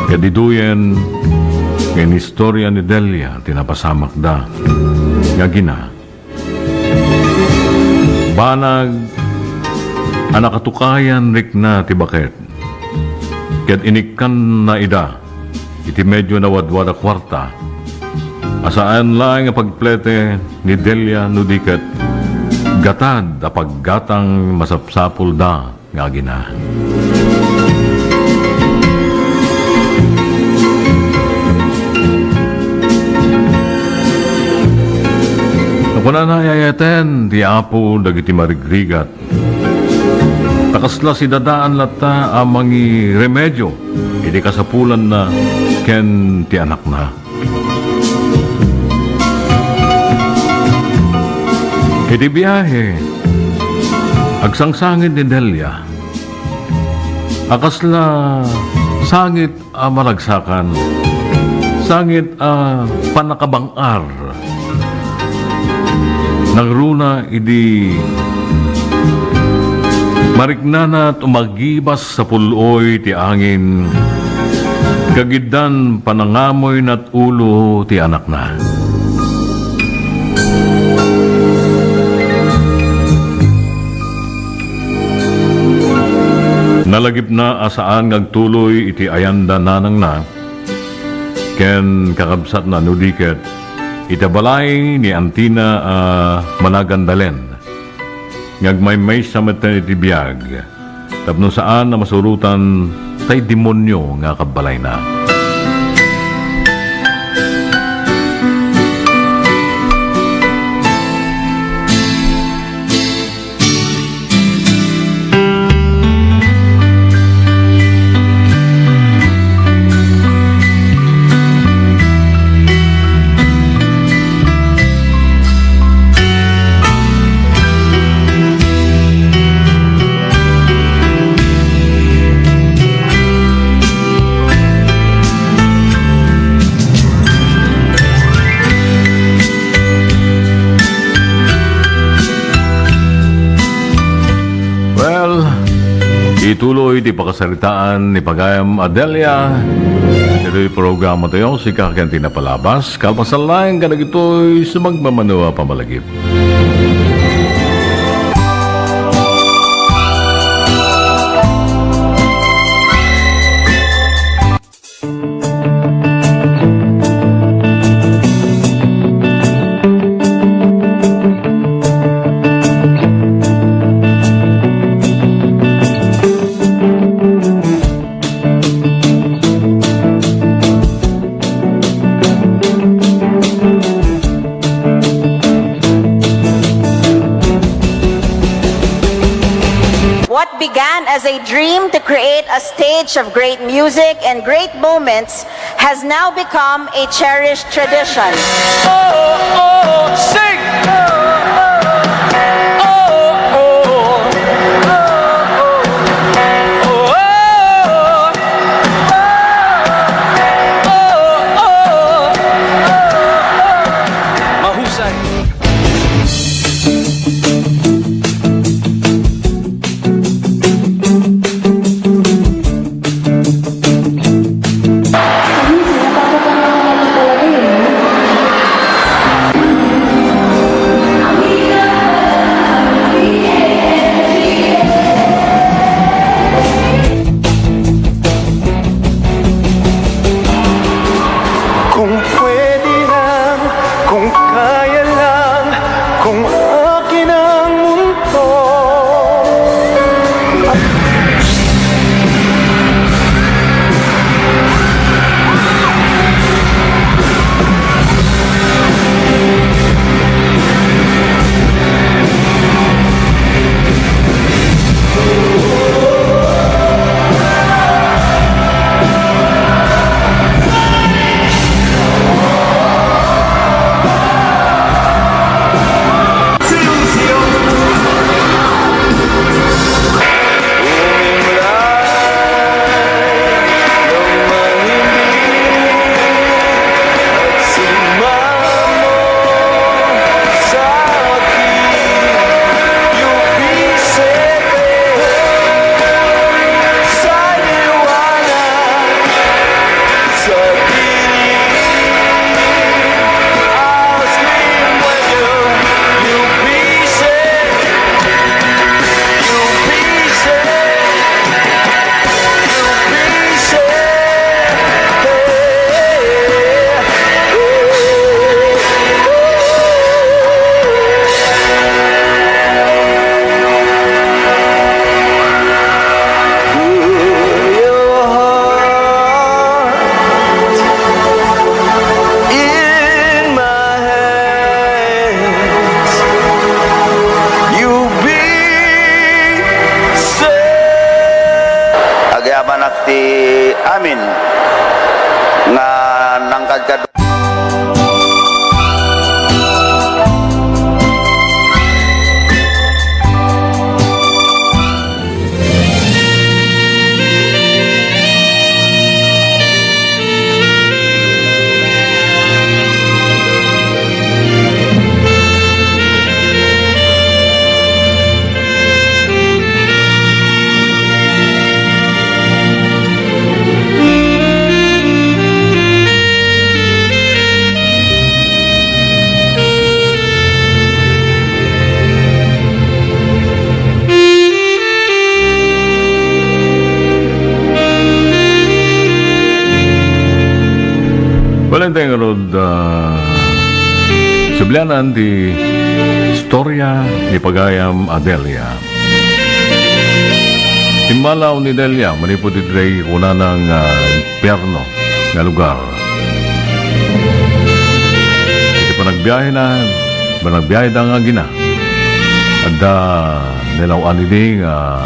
Ket diduyen nga inistorya ni Delia ti napasamakda nga agina. Banag a nakatukayan rikna ti baket, ket inikkanna ida iti medio nawadwad a kuarta a saan laeng a pagplete ni Delia no di ket gatad a paggatang masapsapulda nga agina. Kunana, ay-ayaten ti Apo dagiti marigrigat, ta kasla sidadaan latta a mangiremedio iti kasapulanna ken ti anakna. Iti biahe, agsangsangit ni Delia a kasla sangit a maragsakan, sangit a pannakabang-ar. Nangruna idi mariknana umagibas sa pul-oy ti angin, kagiddan panangamoy nat ulo ti anakna. Nalagipna a saan nga agtuloy iti ayanda nanangna ken kakabsatna no di ket ita balay ni antina a managandalen nga agmaymaysa metten iti biag tapno saan a masurotan tay demonio nga kabbalayna. Well, ituloy ti pakasaritaan ni Pagayam Adelia. Ito'y programa tayo, sika ken ti napalabas. Kalpasan laeng kadagitoy sumagmamano a pamalagip. What began as a dream to create a stage of great music and great moments has now become a cherished tradition. Oh, oh, sing! Oh, oh, oh, oh, oh, oh. Mahusay. Well, intay ngarud, ah, sublianan ti istorya ni pagayam a Delia. Timmalaw ni Delia manipud iti kunana nga impierno nga lugar. Iti panagbiahena, panagbiaheda nga agina, adda nilaw-an idi nga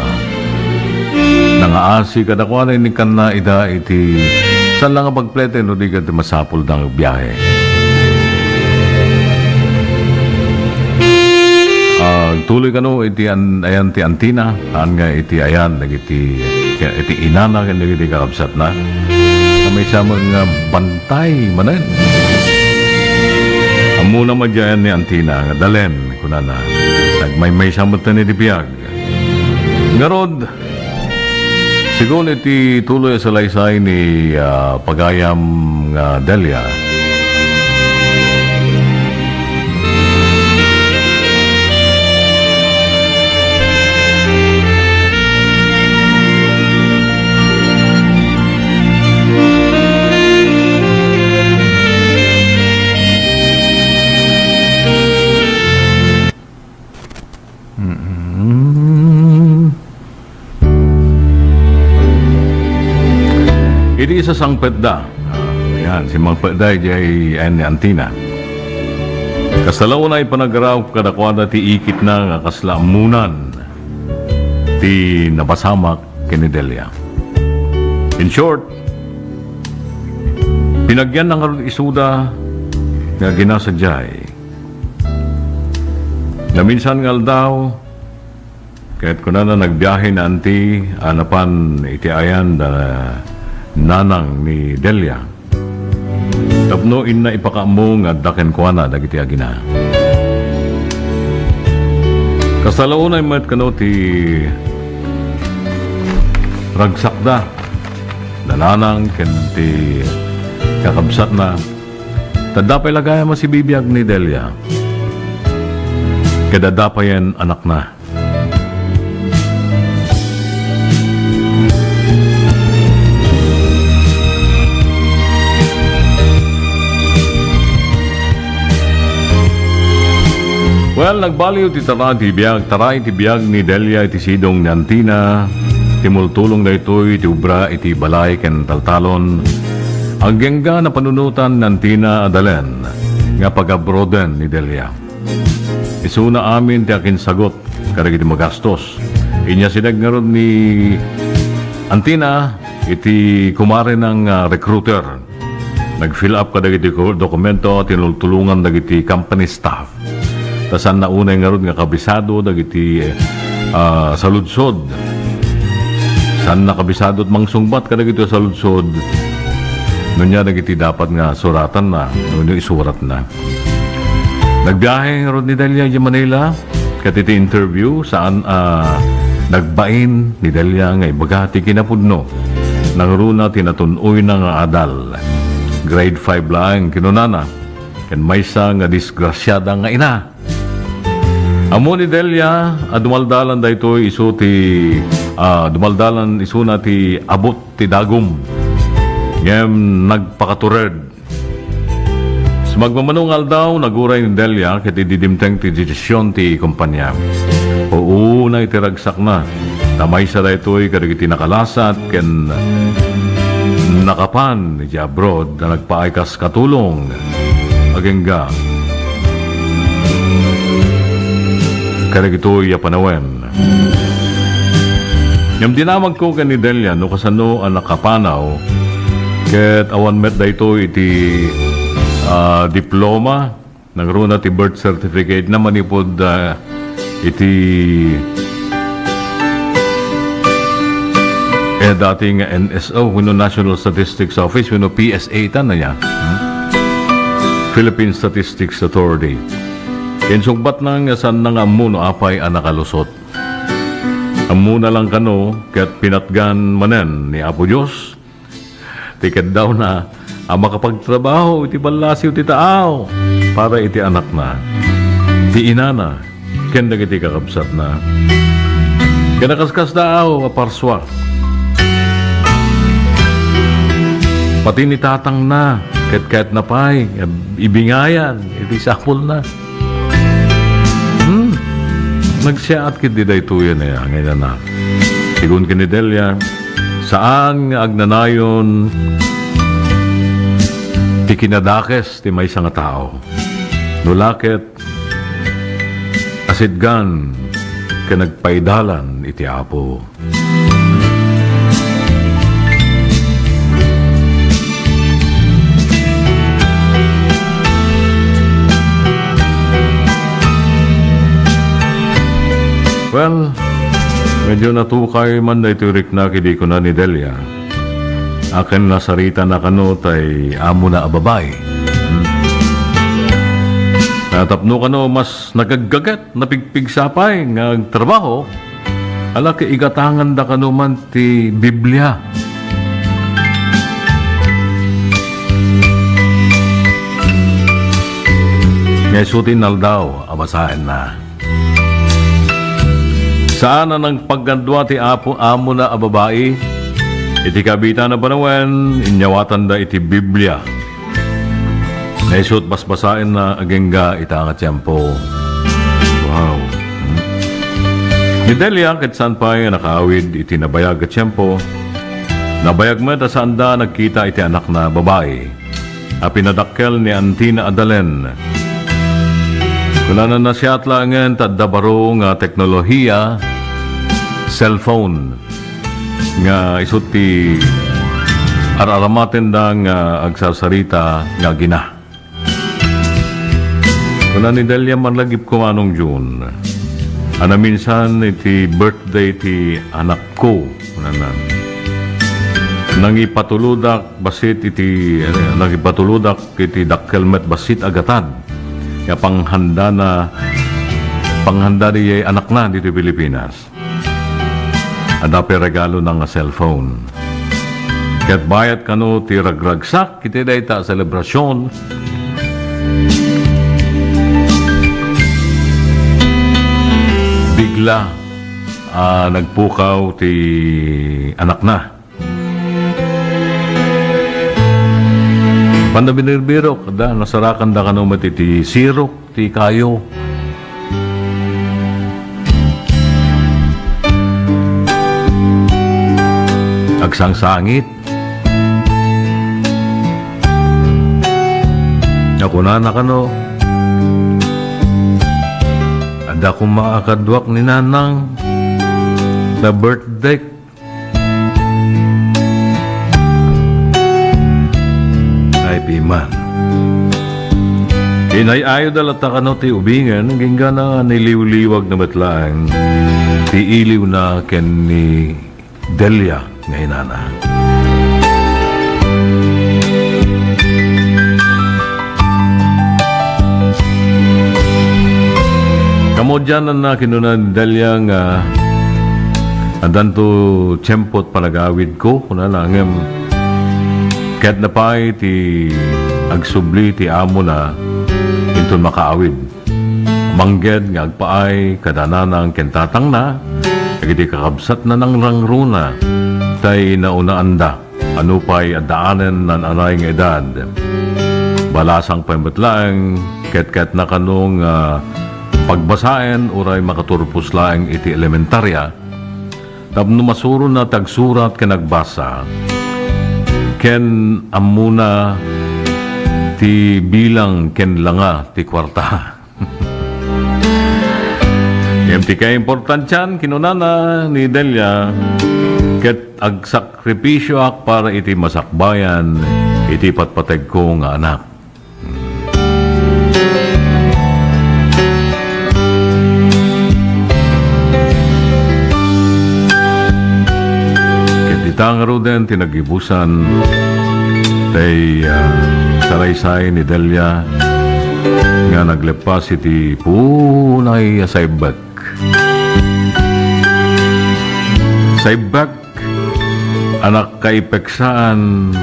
nangaasi kadakuada, innikkanna ida iti saan la nga pagplete no di ket masapulda nga agbiahe. Agtuloy kano iti an-, ayan ti antina, haan nga iti ayan dagiti, iti inana ken dagiti kakabsatna. Maysa met nga bantay manen. Ammona met diay ayan ni antina nga Dalen, kunana. Nagmaymaysa metten iti biag. Ngarud, sigun iti tuloy a salaysay ni, ah, pagayam nga Delia, Mm. Idi sasangpetda, ah, ayan, simmangpetda idiay ayan ni antina. Kasta la unay panagraw kadakuada ti ikitna nga kasla ammonan ti napasamak ken ni Delia. In short, pinagyanna ngarud isuda nga agina sadiay. Naminsan nga aldaw, ket kunana, nagbiahe ni anti a napan iti ayan da nanang ni Delia tapno inna ipakaammo nga adda kenkuana dagiti agina. Kasta la unay met kano ti ragsakda, da nanang ken ti kakabsatna, ta adda pay la gayam a sibibiag ni Delia. Ket adda payen anakna. Well, nagbaliw ti tara ti biag, tara iti biag ni Delia iti sidong ni antina, timultulong daytoy iti obra iti balay ken taltalon. Agingga napanunotan ni antina a Dalen nga pag-abroaden ni Delia. Isuna amin ti akinsagut kadagiti magastos. Inyasideg ngarud ni antina iti kumarena nga recruiter. Nag-fill up kadagiti ko-, dokumento, tinultulongan dagiti company staff. Ta saanna unay ngarud nga kabisado dagiti, ah, saludsod. Saanna kabisado ti mangsungbat kadagiti saludsod. Nunay dagiti dapat nga suratanna, wenno isuratna. Nagbiahe ngarud ni Delia idiay Manila, ket iti interview, saan a nagbain ni Delia nga ibaga ti kinapudno. Nangruna ti natun-oyna nga adal. Grade five laeng kinunana, ken maysa nga disgrasiada nga ina. Ammo ni Delia a dumaldalan daytoy isu ti, ah, dumaldalan isuna ti abut ti dagum. Ngem nagpakatured. Sa magmamano nga aldaw, naguray ni Delia ket idi dimteng ti desisyon ti kompania. Uuna iti ragsakna, ta maysa daytoy kadagiti nakalasat ken nakapan idiay abroad a nagpaay kas katulong agingga kadagitoy a panawen. Ngem dinamagko ken ni Delia no kasano a nakapanaw, ket awan met daytoy iti, ah, diploma, nangruna ti birth certificate na manipud, ah, iti, eh, dati nga N S O, wenno National Statistics Office, wenno P S A ta na ya. Hmm? Philippine Statistics Authority. Insungbatna nga saanna nga ammo no apay a nakalusot. Ammona lang kano ket pinatgan manen ni Apo Dios ti keddawna a makapagtrabaho iti ballasiw ti taaw para iti anakna, ti inana, ken dagiti kakabsatna. Ken nakaskasdaaw a parsua, pati ni tatangna Ket kayatna pay nga ibingayan iti sapulna. Hmm. Nagsiaat ketdi daytoyen, eh, nga inana. Sigun ken ni Delia, saan nga agnanayon ti kinadakes ti maysa nga tao. No la ket, asitgan ken agpaidalan iti Apo. Well, medyo natukay man daytoy rikna idi kuna ni Delia. Akin nasarita na kano tay amona a babai. Hmm. Tapno kano mas nagaggaget, napigpigsa pay nga agtrabaho, ala, kaigatanganda kano man ti Biblia. Nga isu ti inaldaw a basaenna. Saan a nagpagkadua ti apo, amona a babai. Iti kabiitan a panawen, inyawatanda iti Biblia. Naisut basbasaenna agingga ita nga tiempo. Wow. Hmm. Ni Delia ket saan pay a nakaawid iti nabayag a tiempo. Nabayag met a saanda a nagkita iti anakna babai a pinadakkel ni Antina Adalen. Kunana, nasiat laengen ta adda baro nga teknolohiya, cellphone, nga isu ti ar-aramatenda nga agsarsarita nga agina. Kuna ni Delia, malagipko, Manong Jun, a naminsan iti birthday ti anakko, kunana. Nangipatulodak bassit iti, eh, nangipatulodak iti dakkel met bassit a gatad nga panghandana, panghanda diay anakna ditoy Pilipinas. Adda pay regalona nga cellphone. Ket bayat kano ti ragragsak iti dayta a selebrasion, bigla a nagpukaw ti anakna. Panda binirbirok, da, nasarakanda kano met iti sirok ti kayo. Agsangsangit. Nakunana kano, adda koma a kaduak ni Nanang ta birthday. Ay, piman. Inay-ayoda latta kano ti ubingen, agingga niliwliwagna met laeng ti iliwna ken ni Delia nga inana. Kamudiananna, kinuna ni Delia nga, "Addanto tiempo ti panagawidko," kunana, ngem kayatna pay ti agsubli ti amona inton makaawid. Mangged nga agpaay kada nanang ken tatangna, dagiti kakabsatna nangrangruna, tay naunaanda. Ano pay addaanen nan-anay nga edad. Balasang pay met laeng, ket kayatna kano nga pagbasaen uray makaturpos laeng iti elementaria, tapno masurona ti agsurat ken agbasa, ken ammona ti bilang ken langa ti kuarta. Ngem ti kaimportantian, kinunana ni Delia, ket agsakripisioak para iti masakbayan iti patpategko nga anak. Ket ita ngaruden ti naggibusan, tay, ah, saraysay ni Delia nga nagleppas iti punay a saibbek. Saibbek a nakaipeksaan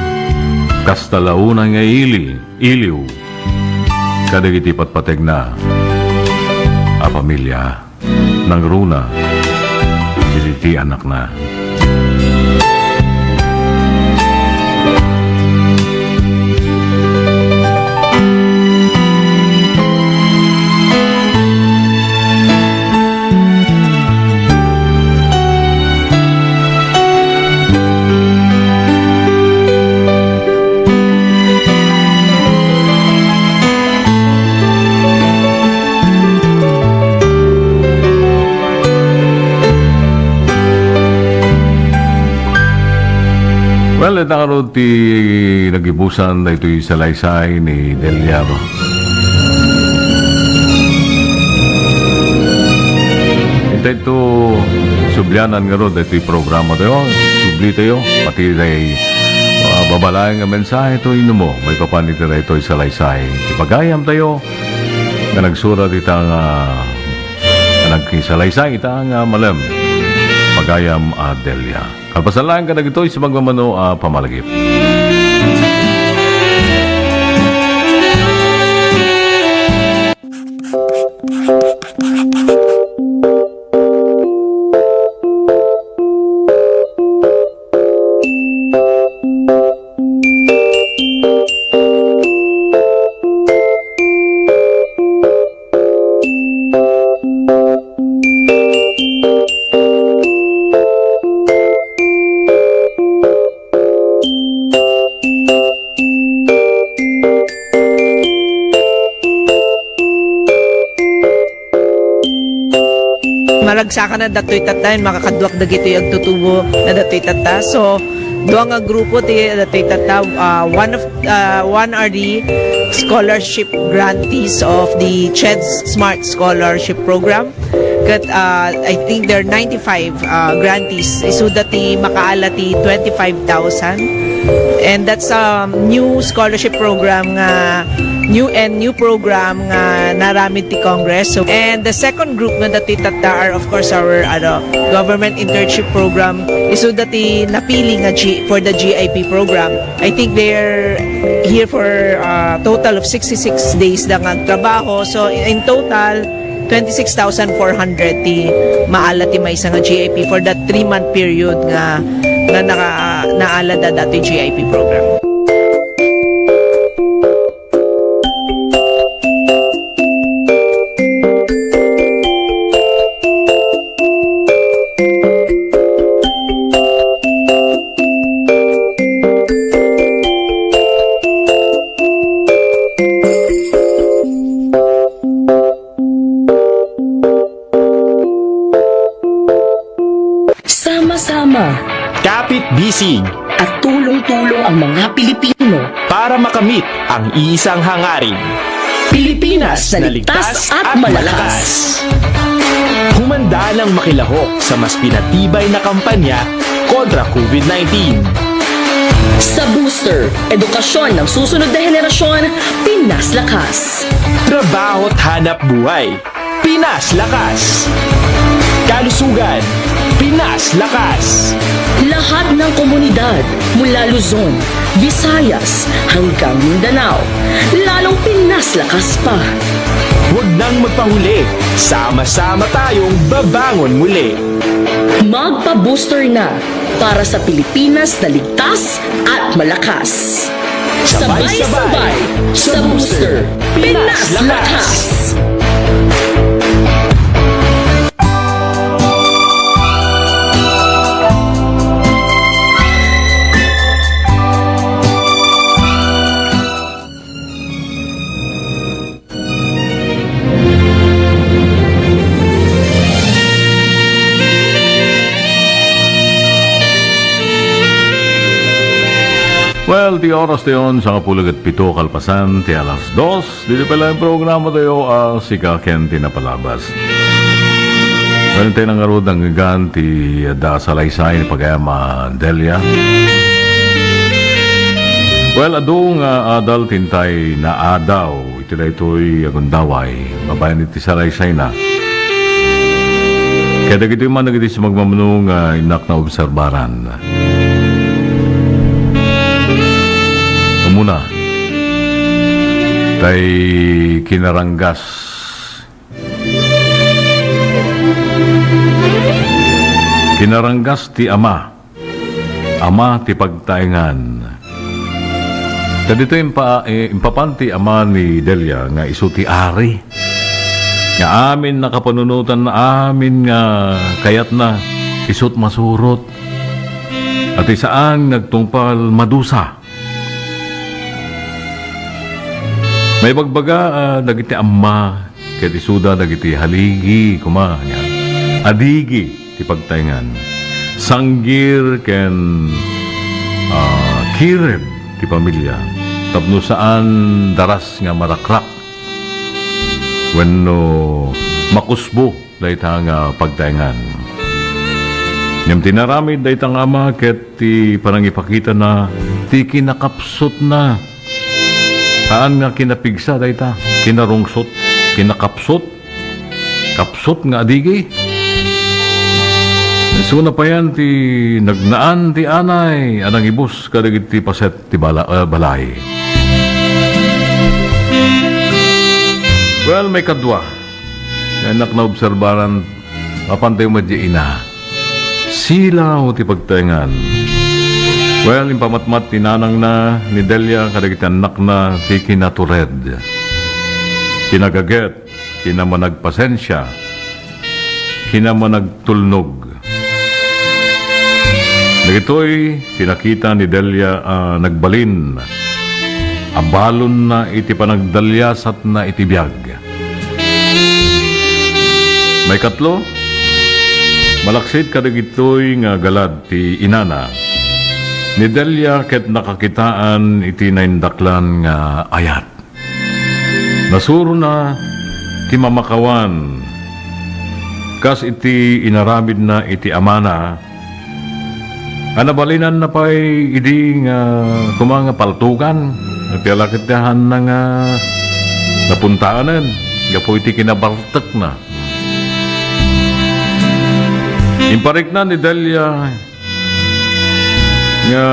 kasta la unay nga ili, iliw kadagiti patpategna a pamilia. Nangruna iti ti anakna. Ngarud ti nagibusan daytoy salaysay ni Delia. Intay to sublianan ngarud daytoy programa tayo, subli tayo, pati day, ah, babalayan nga mensahe to inumo, maipapan iti daytoy salaysay. Ti pagayam tayo, nga nagsurat ita nga, nga nagkisalaysay ita nga malem. Pagayam a Delia. Kalpasan laeng kadagitoy sa magmamano a pamalagip. Maragsakan a datoy tatta, makakaduak dagitoy agtutubo na datoy tatta. So, dua nga grupo ti datoy tatta. Ah, one of, ah, one are the scholarship grantees of the CHED Smart Scholarship Program. Ket, ah, I think there are ninety-five, ah, grantees. Isuda ti makaala ti twenty-five thousand. And that's a new scholarship program nga, new and new program nga naaramid ti Congress. So, and the second group nga datoy tatta are, of course, our, ano, government internship program. Isuda ti napili nga G-, for the G I P program. I think they're here for, uh, total of sixty-six days da nga agtrabaho. So, in total, twenty-six thousand four hundred ti maala ti maysa nga G I P for that three-month period nga, nga naka-, naala da datoy G I P program. Sama-sama. Kapit-bisig. At tulong-tulong ang mga Pilipino. Para makamit ang iisang hangarin. Pilipinas na ligtas at malakas. Humanda ng makilahok sa mas pinatibay na kampanya kontra COVID nineteen. Sa Booster, edukasyon ng susunod na henerasyon, Pinas Lakas. Trabaho't hanap buhay, Pinas Lakas. Kalusugan, Pinas Lakas. Lahat ng komunidad, mula Luzon, Visayas, hanggang Mindanao, lalong Pinas Lakas pa. Huwag nang magpahuli. Sama-sama tayong babangon muli. Magpa-booster na para sa Pilipinas na ligtas at malakas. Sabay-sabay sa Booster, Pinas Lakas! Well, ti oras tayon, sangapulo ket pito kalpasan ti alas dos. Ditoy pay laeng programa tayo, ah, Sika ken ti Napalabas. Well, intay ngarud, nanggan ti adda a salaysay ni pagayam a Delia. Well, adu nga adal ti intay naadaw iti daytoy a gundaway, babaen iti salaysayna. Ket dagitoy man dagiti sumagmamano nga innak naobserbaran. Umuna, tay kinaranggas. Kinaranggas ti ama. Ama ti pagtaengan. Kaditoy impa-, eh, impapan ti ama ni Delia nga isu ti ari. Nga amin nakapanunotan, amin nga kayatna, isut masurot. Ati saan nga agtungpal madusa. Maibagbaga, ah, dagiti amma, ket isuda dagiti haligi, kuma, nya, adigi ti pagtaengan. Sanggir ken, ah, kirib ti pamilia tapno saan daras nga marakrak wenno makusbo dayta nga pagtaengan. Ngem ti inaramid dayta nga ama ket ti panangipakitana ti kinakapsutna. Haan nga kinapigsa dayta, kinarungsot, kinakapsut, kapsut nga adigi. Isuna payen ti nagnaan ti anay a nangibus kadagiti paset ti bala-, ah, balay. Well, maikadua, nga innak naobserbaran, mapan tayo met diay ina. Silaw ti pagtaengan. Well, impamatmat ti nanangna ni Delia kadagiti annakna ti kinatured, kinagaget, kinamanagpasensia, kinamanagtulnog. Dagitoy ti nakita ni Delia a nagbalin a balonna iti panagdaliasatna iti biag. Maikatlo, malaksid kadagitoy nga galad ti inana, ni Delia ket nakakitaan iti naindaklan nga ayat. Nasurona ti mamakawan kas iti inaramidna iti amana, a nabalinanna pay idi nga koma nga paltugan, ti ala ket ti haanna nga napuntaanen gapu iti kinabartekna. Imparikna ni Delia nga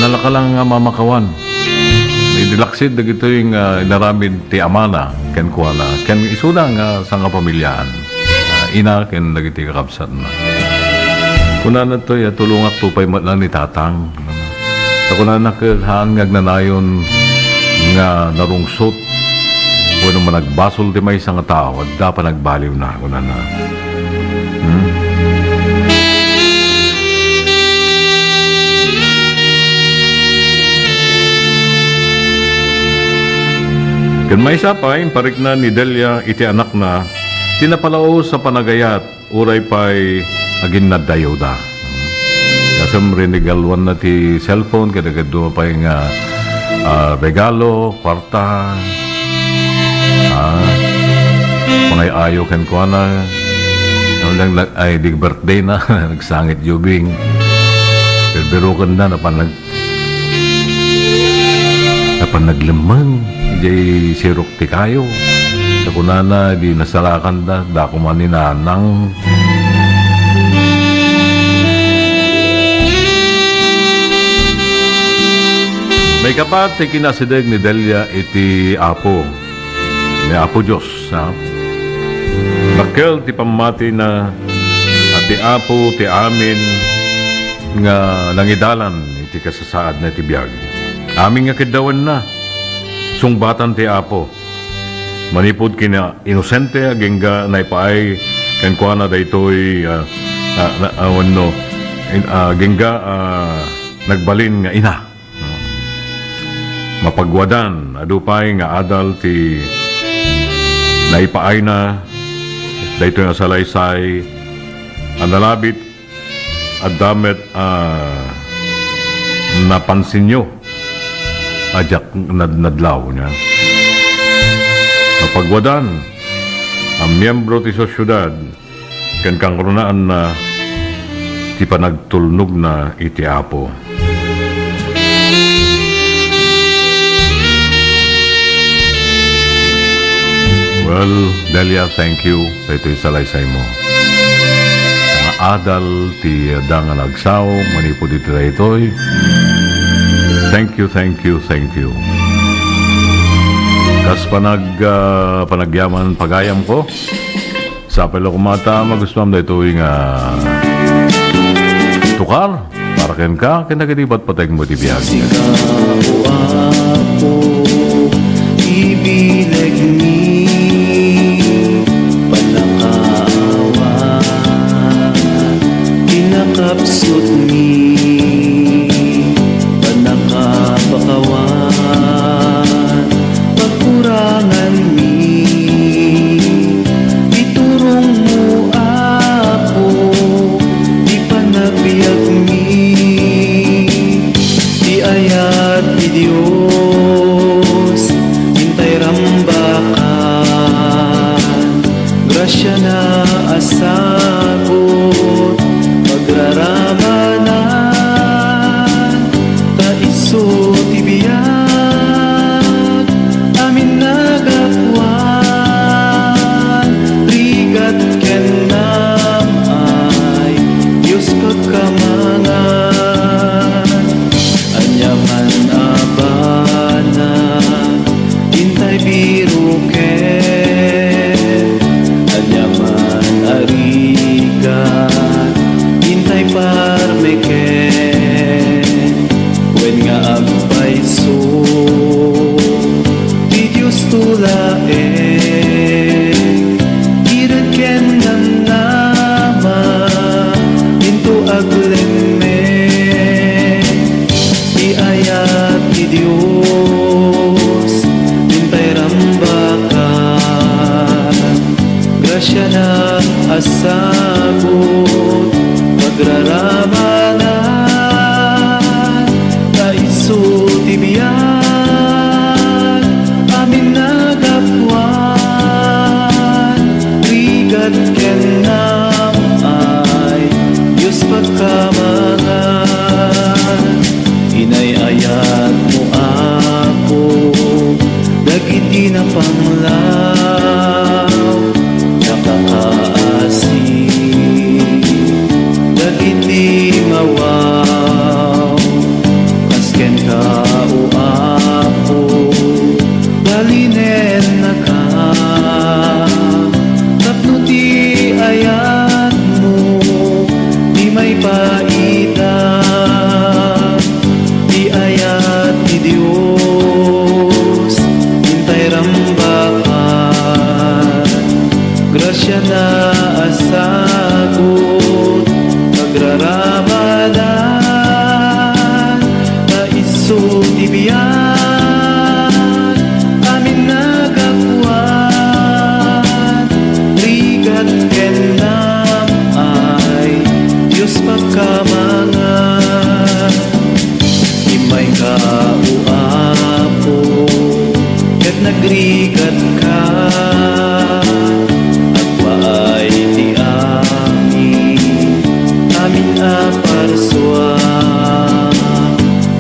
nalaka lang nga mamakawan. Idi laksid dagitoy nga inaramid ti amana kenkuana, ken isuna nga sangapamiliaan, ah, ina ken dagiti kakabsatna. Kunana toy, "Tulongak to pay met lang ni Tatang." Ta kunana ket, "Haan nga agnanayon nga narungsot wenno managbasol ti maysa nga tao, adda panagbaliwna," kunana. Hmm? Ken maysa pay, imparikna ni Delia iti anakna ti napalaos a panagayat uray pay aginnadayawda. Kasem, rinigaluanna ti cellphone, kadagadu pay nga, ah, regalo, kwarta, ah, pangay-ayo kenkuana. Ano lang, nag-, ay, di birthday na, nagsangit jubing. Birbiruken na, napan nag-, Napan naglemmeng idiay sirok ti kayo. Ta kunana, di nasarakanda, dako man ni nanang. Maikapat ti kinasideg ni Delia iti Apo, ni Apo Dios, ha? Dakkel ti pammatina, a ti Apo ti amin nga nangidalan iti kasasaadna iti biag. Amin nga keddawenna, sungbatan ti Apo. Manipud ken inosente, agingga naipaay kenkuana daytoy, ah, ah, na-, ah, wenno, in-, ah, agingga, ah, nagbalin nga ina. No? Mapagwadan, adu pay nga adal ti naipaayna daytoy nga salaysay a nalabit. Adda met a napansinyo a diak nad-, nadlaw, nia? Mapagwadan a miyembro ti sosiedad ken kangrunaan na ti panagtulnogna iti Apo. Well, Delia, thank you daytoy salaysay mo. Nga adal ti adda nga nagsao manipud iti daytoy. Thank you, thank you, thank you. Kas panag-, ah, panagyaman pagayam ko, sapay la koma ta magustuam daytoy nga tukar para kenka ken dagiti patpateg mo iti biag. Sika, O Apo, ti bilegmi, pannakaawat, ti nakapsutmi, pannakapakawan, pakuranganmi. Iturongmo, Apo, ti panagbiagmi. Ti biag, amin nagapuan, rigat ken nam-ay, Dios pagkamangan. Ania man a banag, intay biroken, ania man a rigat, intay parmeken. Wen nga agpayso ti Diosto laeng, irad ken namnama, into aglemmek ti ayat ti Dios, intay rambakan. Grasiana a sagut, pagraramanan, ta isu ti biag, amin nagapuan, rigat ken nam-ay, Dios pagkamangan. Inay-ayatmo, Apo, dagiti napanglaw, nakakaasi dagiti mawaw. Kas kenka, O Apo, balinennaka, tapno ti ayatmo ti maipaida. Ti ayat ti Dios, intay rambakan. Grasiana a sagut, pagraramanan, ta isu ti biag, amin nagapuan, rigat ken nam-ay, Dios pagkamangan. Immayka, O Apo, ket nagrigatka. Agpaay ti amin, amin a parsua,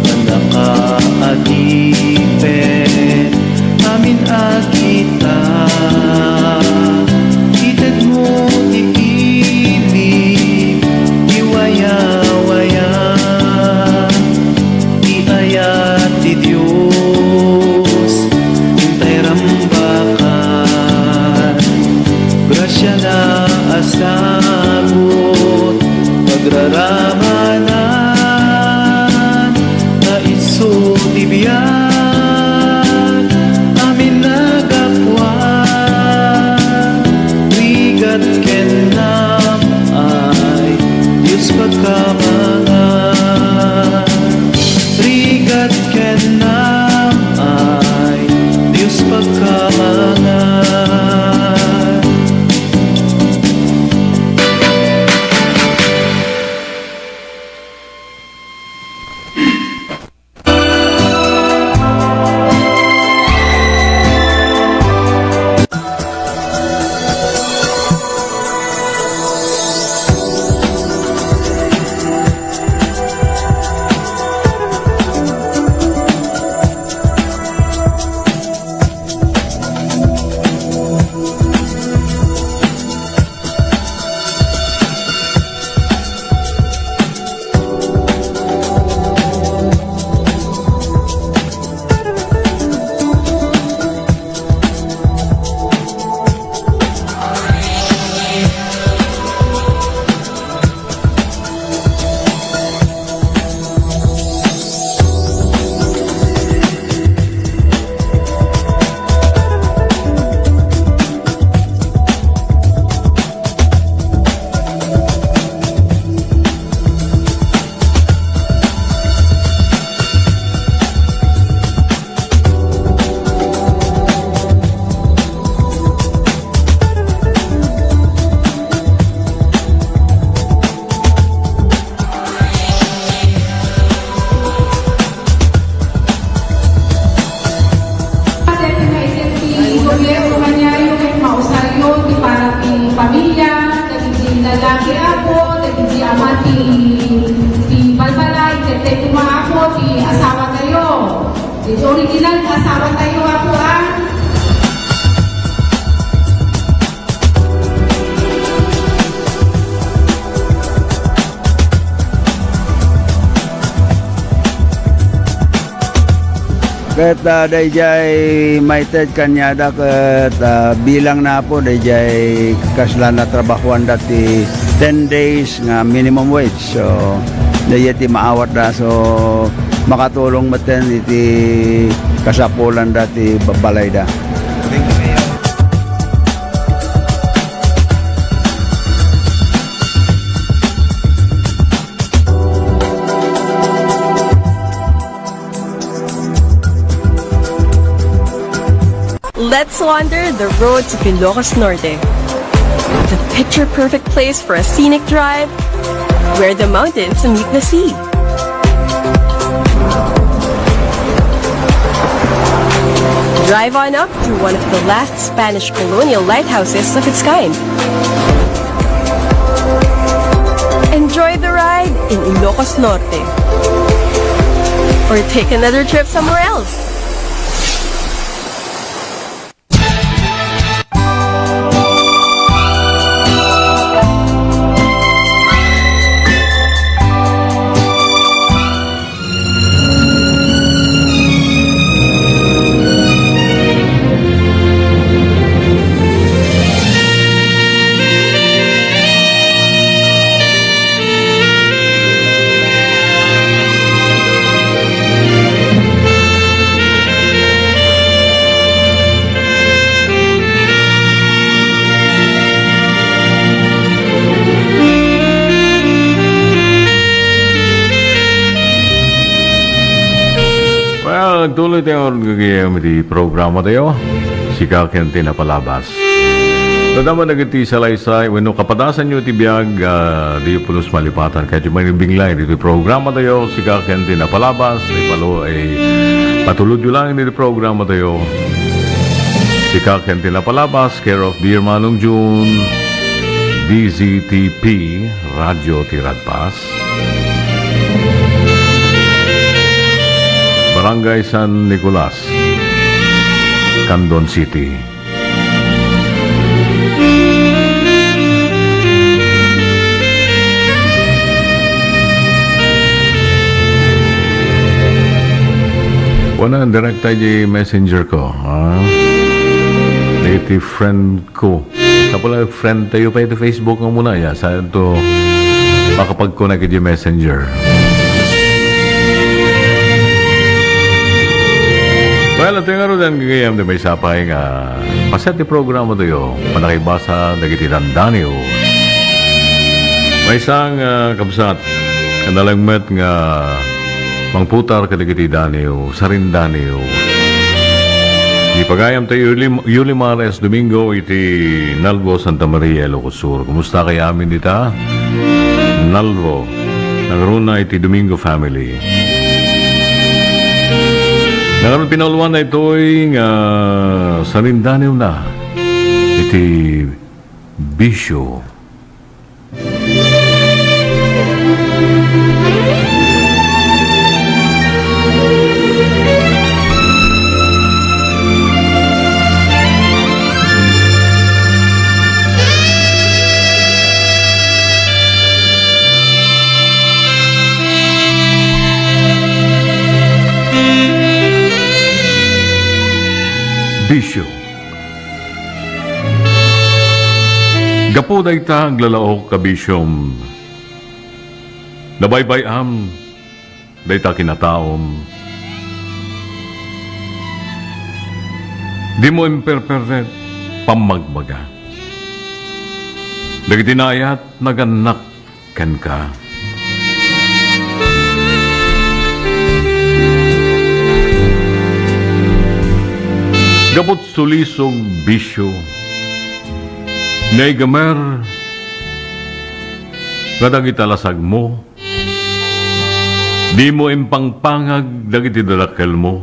pannakaadipen, amin a kita. Itedmo ti imig, ti wayawaya, ti ayat ti Dios, intay rambakan. Grasiana a sagut, pagraramanan, ta isu ti biag, amin nagapuan, rigat ken nam-ay, Dios pagkamangan. Rigat ken nam-ay, Dios pagkamangan. Ti asawatayo, ti original nga asawatayo, Apo, ah. Ket, ah, daydiay maited kaniada ket, ah, bilangna, Apo, daydiay kasla natrabahoanda ti ten days nga minimum wage. So, daydiay ti maawatda. So, makatulong metten iti kasapulanda ti ba-, balayda. Let's wander the roads of Ilocos Norte, the picture-perfect place for a scenic drive where the mountains meet the sea. Drive on up to one of the last Spanish colonial lighthouses of its kind. Enjoy the ride in Ilocos Norte. Or take another trip somewhere else. Well, nagtuloy tayo gagayam iti programa tayo. Sika ken ti napalabas. Nadama dagiti salaysay, wenno kapadasanyo ti biag, ah, diyo pulos malipatan. Kayatyo manibinglay ditoy programa tayo, Sika ken ti napalabas, ipalo-, ay patulodyo lang ditoy programa tayo. Sika ken ti napalabas, care of Dear Manong June, D Z T P, Radyo ti Radpas. Barangay San Nicolas, Candon City. Wala, direkta di messenger ko, ha? Iti friend ko. Tapos friend tayo pa iti Facebook nga muna, ya, sa ito, makapag-connect iti messenger. Well, ito nga rudan gagayam di may sapay nga paset ti programa tayo, panakibasa dagiti dandaniw. Maysa nga kabsat, nga nalengmet nga mangputar kadagiti daniw, sarindaniw. Di pagayam tayo Yuli, Yuli Mares Domingo iti Nalbo, Santa Maria, Ilocos Sur. Kumusta kayo amin dita? Nalbo, nangruna iti Domingo family. Nangarun pinauluan na itoy nga sarindaniw na iti bisyo. Bisyo. Gapu dayta aglalaok a bisiom, nabaybay-am dayta kinataom. Dimo imperperre pammagbaga. Dagiti naayat nagannak kenka. Gapu ti sulisog, bisyo, naigamer nga dagita lasagmo, dimo impangpangag dagiti dadakkelmo.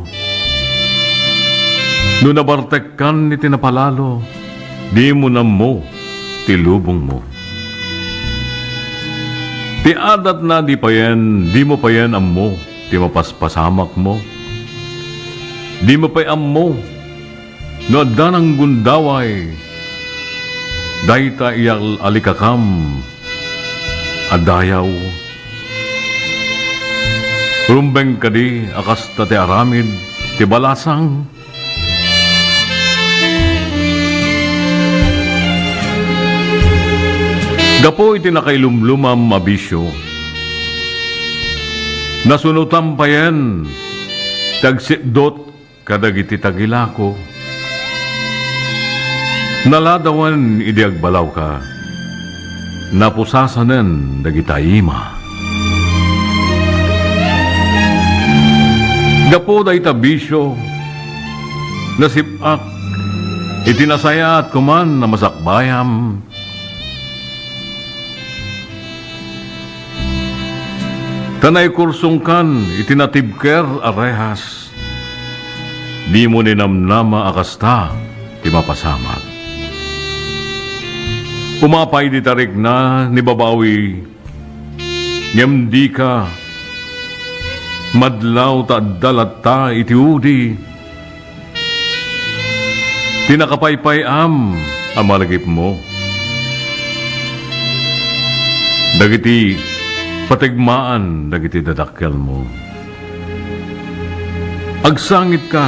No nabartekkan iti napalalo, dimo nammo ti lubongmo. Ti adatna di payen, dimo payen ammo. ti mapaspasamakmo. Dimo pay ammo no adda nanggundaway dayta iyal-alikakam a dayaw. Rumbeng kadi a kasta ti aramid ti balasang. Gapu iti nakailumlomam a bisio, nasunotam payen ti agsitdot kadagiti tagilako. Naladawen idi agbalawka, napusasanen dagiti ima. Gapu dayta bisio, nasip-ak iti nasayaat koman a masakbayam. Ta naikursongkan iti natibker a rehas. Dimo ninamnama a kasta ti mapasamak. Umapay dita rikna ni babawi, ngem dika madlaw ta adda latta iti udi ti nakapaypay-am a malagipmo. Dagiti pategmaan dagiti dadakkelmo. Agsangitka,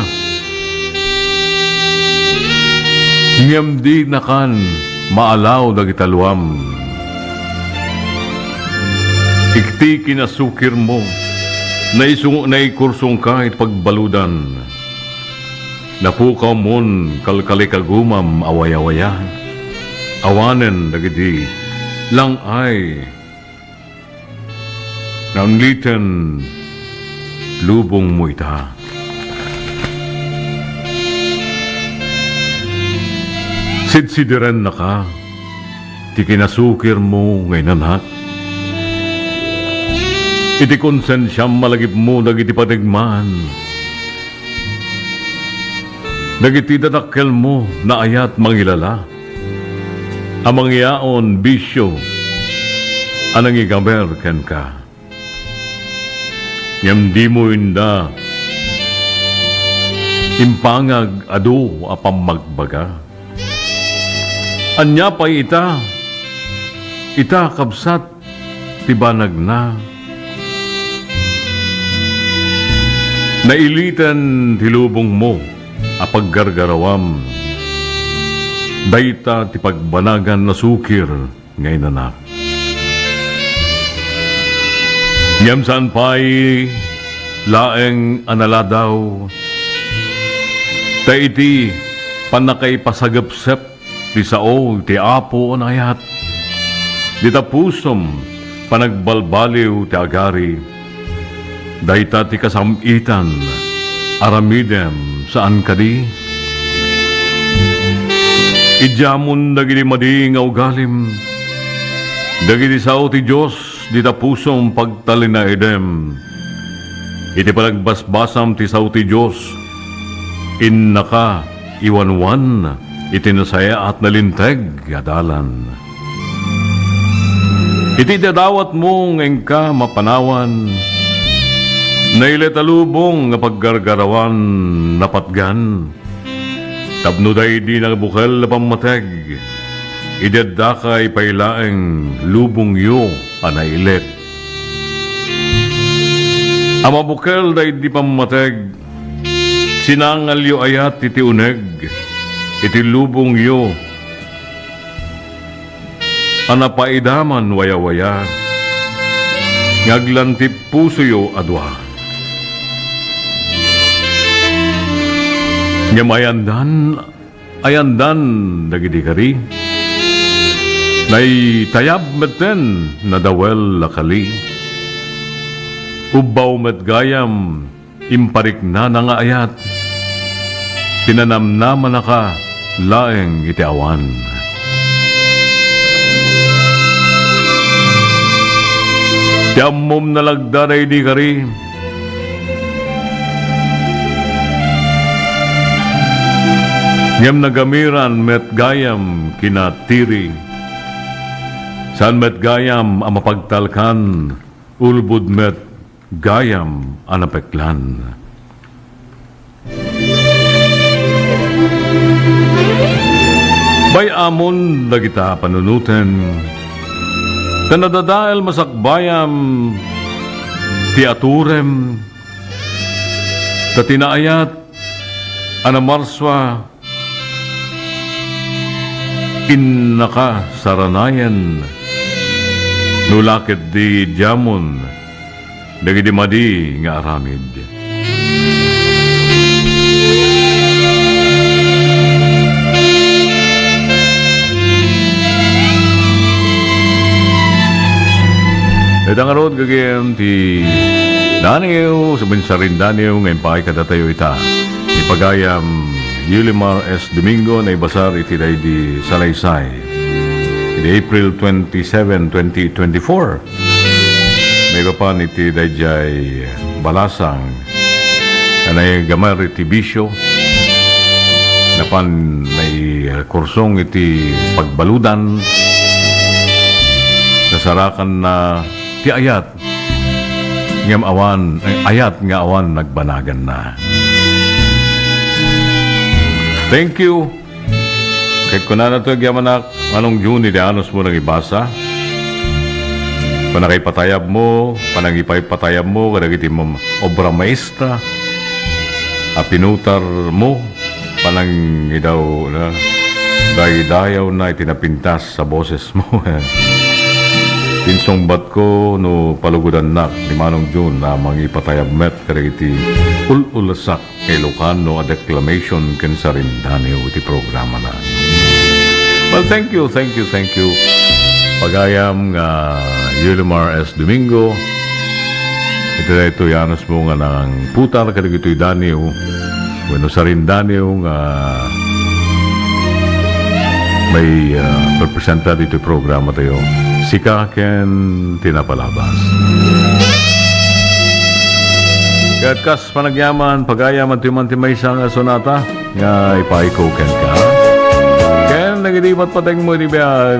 ngem dinakan maalaw dagiti luam. Iti kinasukirmo, naisu-, naikursongka iti pagbaludan. Napukawmon kalkalikagumam a wayawaya. Awanen dagiti lang-ay. Naunliten lubongmo ita. Sidsidirennaka ti kinasukirmo nga inanak. Iti konsensiam malagipmo dagiti pategmaan. Dagiti dadakkelmo naayat mangilala a mangyaon bisio a nangigamer kenka. Ngem dimo inda impangag adu a pammagbaga. Ania pay ita? Ita, kabsat, ti banagna. Nailiten ti lubongmo a paggargarawam. Dayta ti pagbanagan a sukir nga inanak. Ngem saan pay laeng a naladaw, ta iti pannakaipasagepsep ti sao ti Apo a naayat, dita pusom panagbalbaliw ti agari, dayta ti kasam-itan, aramidem saan kadi? Idiamon dagiti madi nga ugalim, dagiti sao ti Dios, dita pusom pagtalinaedem. Iti panagbasbasam ti sao ti Dios, innaka iwanwan iti nasayaat a linteg a dalan. Iti dadawatmo nga inka mapanawan, nailet a lubong nga paggargarawan napatgan. Tapno daydi nabukel a pammateg, idi addakay pay laeng lubongyo a nailet. A mabukel daydi pammateg, sinangalyo ayat iti uneg iti lubongyo a napaidaman wayawaya nga aglantip pusoyo a dua. Ngem ayandan, ayandan dagiti kari, naitayab metten nadawel a kali. Ubbaw met gayam impariknana nga ayat, pinanamnamanaka laeng iti awan. Ti ammom nalagda daydi kari, ngem nagamiran met gayam kinatiri. Saan met gayam a mapagtalkan, ulbod met gayam a napeklan. Bay-amon dagita a panunoten, ta nadadael masakbayam ti aturem, ta ti naayat a namarsua, innaka saranayan, no la ketdi diamon dagidi madi nga aramid. Dayta ngarud, gagayem ti Daniw, sabin sarindaniw nga impaay kadatayo ita. Ni pagayam Yulimar S. Domingo, naibasar iti daydi Salaysay. Iti April twenty-seven, twenty twenty-four, maipapan iti daydiay balasang a naigamar iti bisio, napan naikursong iti pagbaludan, nasarakanna ti ayat ngem awan, eh, ayat nga awan nagbanaganna. Thank you. Ket kunana to, agyamanak, Manong Jun, iti anusmo nangibasa. Panakaipatayabmo, panangipaypatayabmo kadagiti mam-, obra maestra a pinutarmo, panangidaw-, na, daydayawna iti napintas a bosesmo. Insungbatko no palugodannak ni Manong Jun a mangipatayab met kadagiti ul-ulasak nga Ilocano a declamation ken sarindaniw iti programana. Well, thank you, thank you, thank you, pagayam nga Yulimar S. Domingo. Iti daytoy anusmo nga nangputar kadagitoy daniw wenno sarindaniw nga may, ah, representa ditoy programatayo. Sika ken ti napalabas. Ket kas panagyaman, pagayam, adtoy man ti maysa nga sonata nga ipaayko kenka. Ken dagiti patpatengmo iti biag.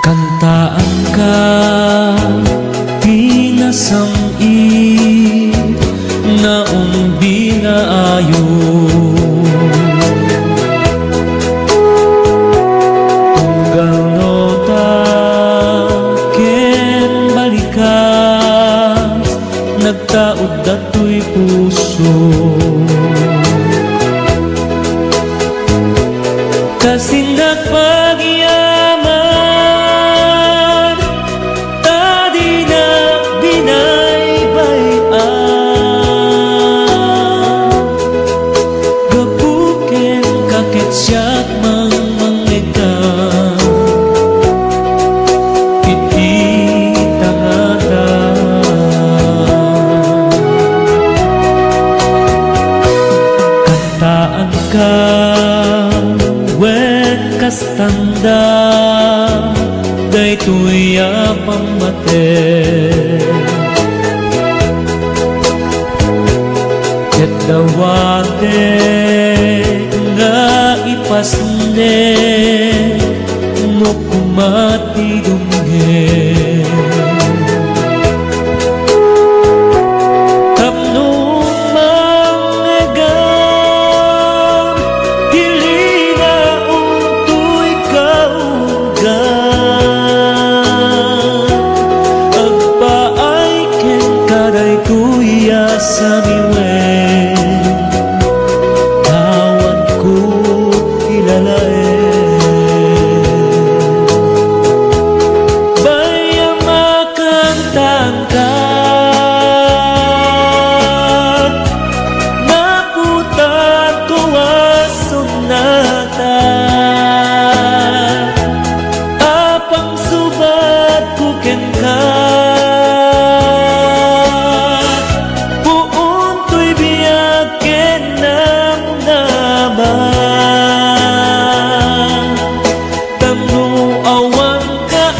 Kantaanka ti nasam-it nga umbinaayo. Tunggal nota ken balikas, nagtaud datoy puso. Kasin nagpagyaman, ta dinak binaybay-an. Gapu kenka ket siak mangmangngegka iti tangada. Kantaanka wen kastanda daytoy a pammatek. Ket dawatek nga ipasnek no koma ti dumngeg. Tapno mangngegam ti linaon toy kaunggan, agpaay kenka daytoy a samiwen, awanko ti lalaed.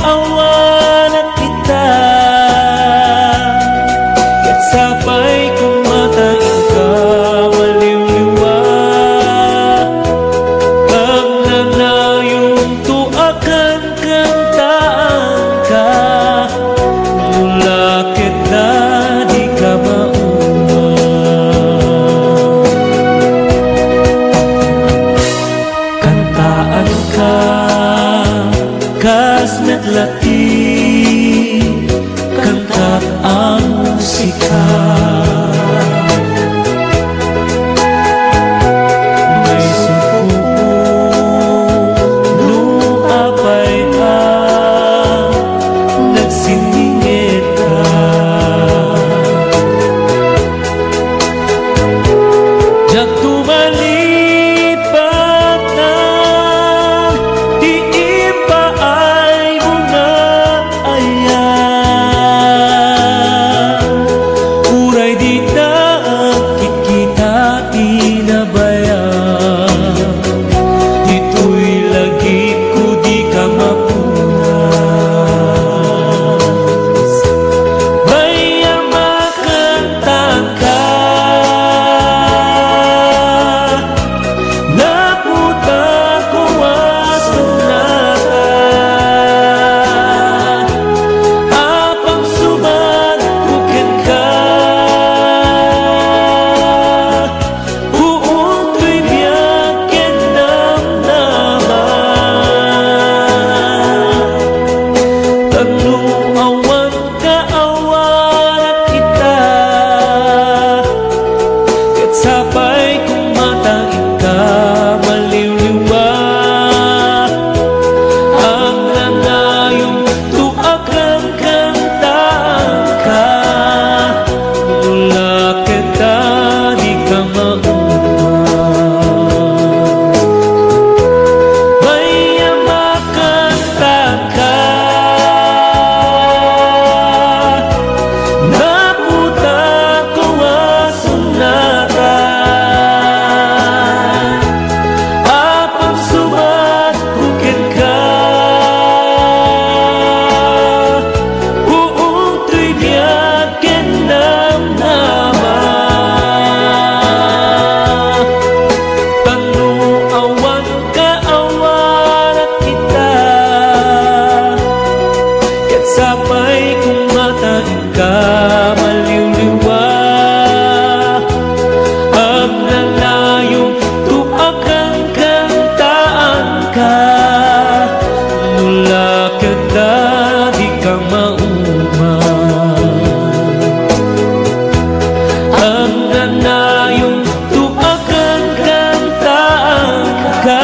Awanak ita, ket sapay koma ta inka maliwliwa. Agnanayonto a kankantaanka, no la ket ta dika mauma. Kantaanka kas met la ti kantak a musika. Maisugko no apay a nagsinningeta. Diakto malipatna ti impaaymo nga ayat. Uray dita agkitkita ti nabayag, ditoy lagipko dika mapunas. Bayam a kantaanka, naputako a sonata. Apang subat ko kenka, puon toy biag ken namnama. Tapno awan kaawanak ita, ket sapay koma ta inka maliwliwa. Agnanayonto a kankantaanka, no la ket ta dika mauma. Bayam a kantaanka, naputako a sonata. Apang subat ko kenka, puon toy biag ken namnama. Tapno awan kaawanak ita, ket sapay koma ta inka maliwliwa. Agnanayonto a kankantaanka, no la ket ta dika mauma. Agnanayonto a kankantaanka,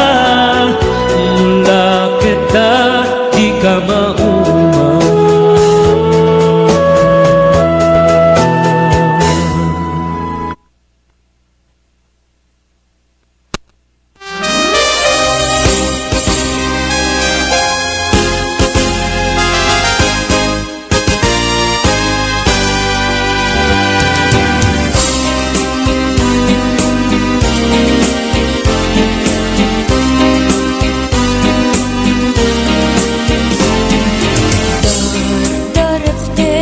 no la ket ta dika mauma. Dardarepte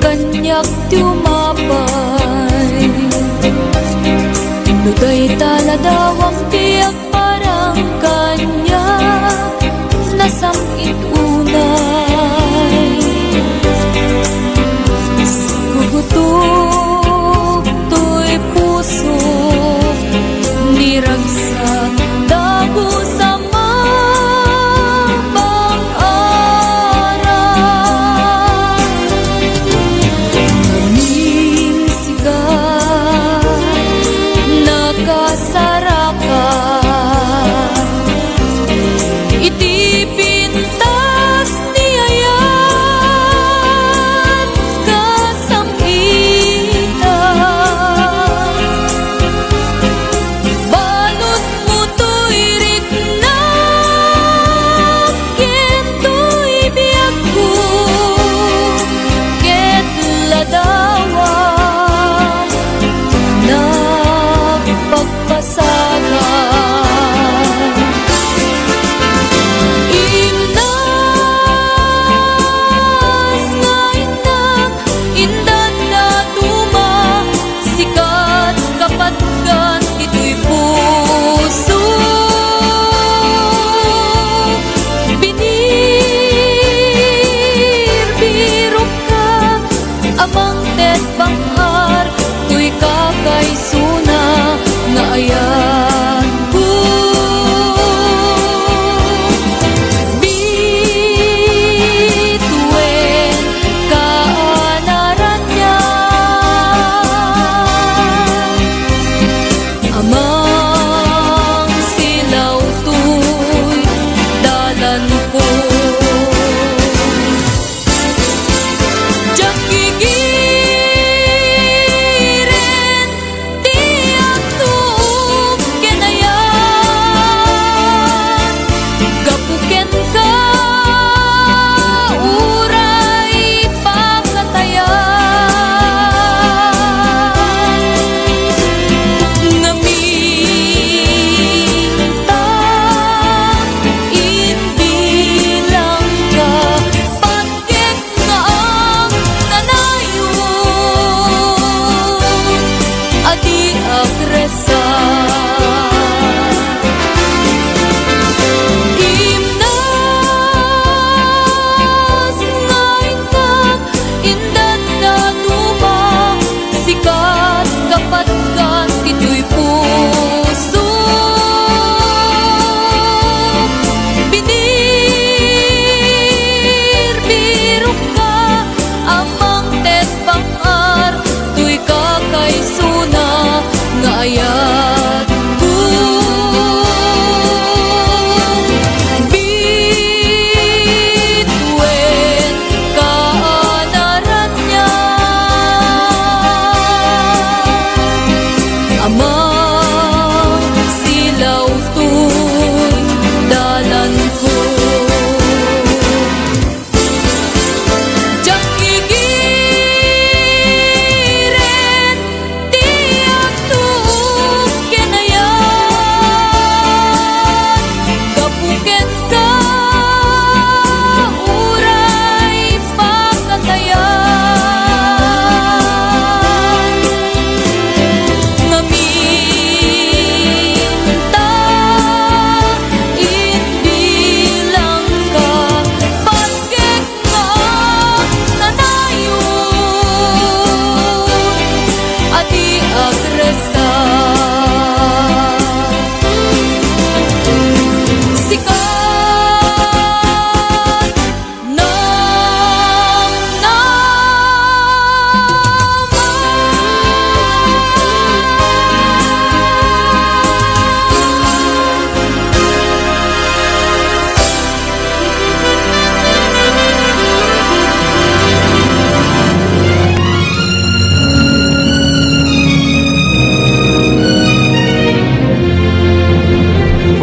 kaniak ti umapay. No dayta la dawam ti agparang kaniak, nasam-it unay. Sigugutok toy pusok ni ragsak dagus a mabang-aran. Ngamin sika, nakasarak Ayatko bituen kaanaranian. Amang silaw toy dalanko. Diak gigiren ti agtuok ken ayat gapu kenka, uray pakatayan. Ngamin ta imbilangka, patgek nga agnanayon a di agresar. Imnas nga innak indaddaduma, sika ti kapatgan ditoy puso. Binirbirokka, Amang ket pang-ar toy kakaisuna nga ayatko. Bituen kaanaranian, Amang silaw toy dalanko. Diak gigiren ti agtuok ken ayat gapu kenka, uray pakatayan. Ngamin ta imbilangka, patgek nga agnanayon a di agresar. Sika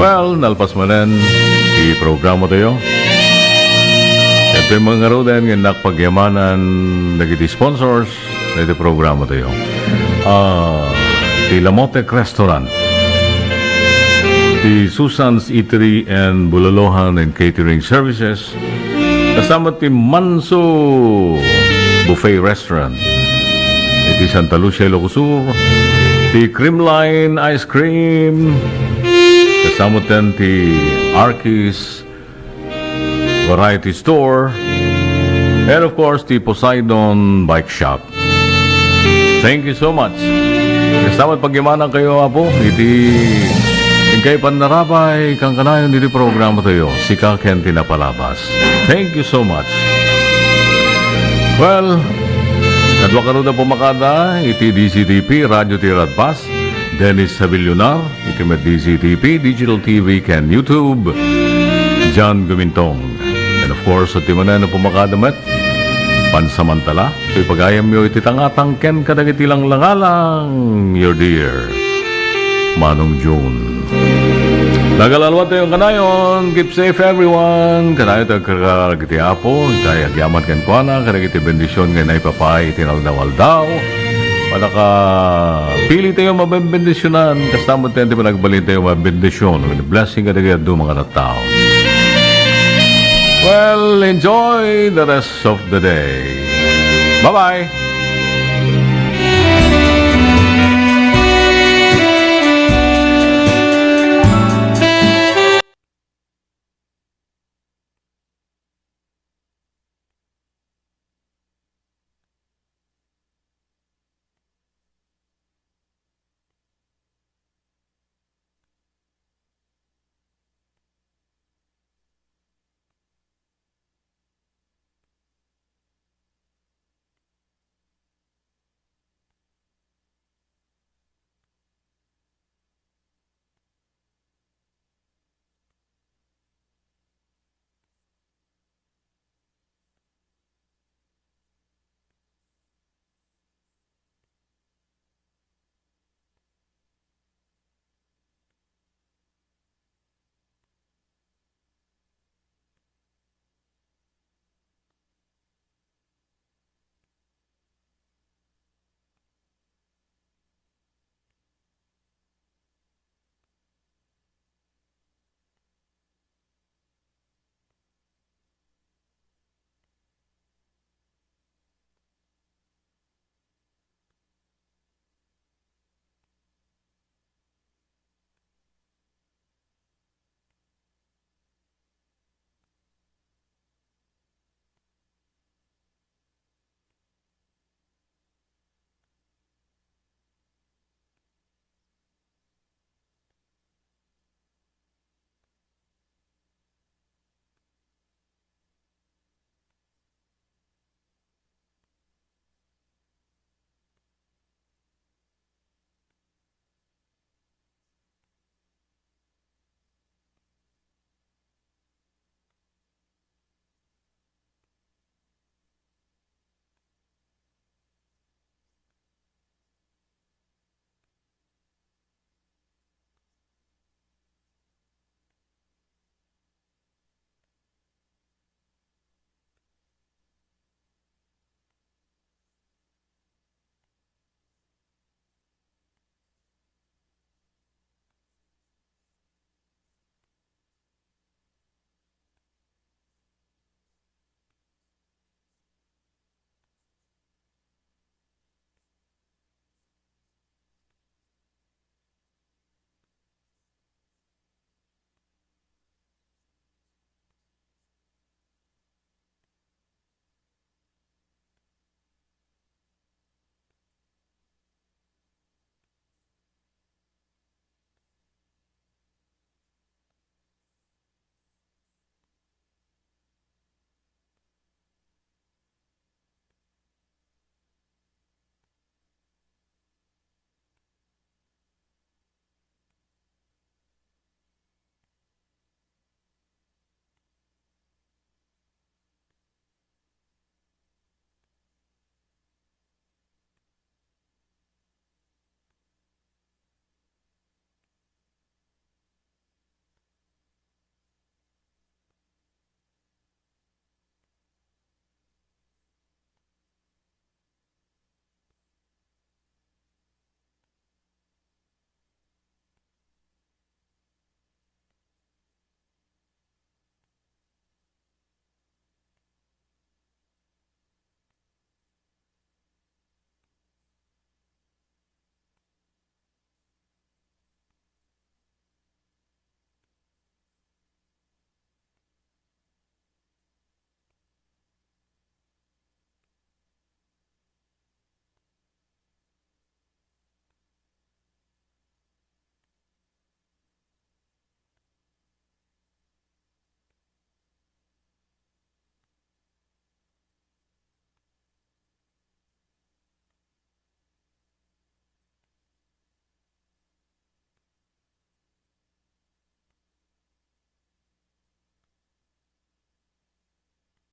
Well, nalpas manen ti programa tayo. Ito'y mga ngaruden nga innak pagyamanan dagiti sponsors dagiti programa tayo. Ah, ti Lamotek Restaurant, ti Susan's Eatery and Bulolohan and Catering Services, kasama ti Manso Buffet Restaurant iti Santa Lucia, Ilocos Sur, ti Creamline Ice Cream, kasama ten ti Arki's Variety Store, and of course, ti Poseidon Bike Shop. Thank you so much. Kasama pagyamanan kayo, Apo, iti inkay pannarabay, kankanayon iti programa tayo, Sika ken ti Napalabas. Thank you so much. Well, kadua kano da pumakada iti D Z T P, Radio Tierra at Paz, Dennis Sabillonar, iti met D Z T P, Digital T V, ken YouTube, John Gumintong. And of course, ti manen a pumakada met, pansamantala, iti pagayamyo iti tangatang ken kadagiti langlangalang, your dear Manong June. Nagalaluat tayo kanayon. Keep safe, everyone. Kanayon tayo agkarkararag iti Apo. Itay agyaman kenkuana, kadagiti bendision nga naipapaay iti naldaw-aldaw. Panaka pili tayo mabembendisyonan. Kasta mo tayo, di ba, nagbalin tayo mabendisyon. Blessing kadagiti adu mga tattao. Well, enjoy the rest of the day. Bye-bye.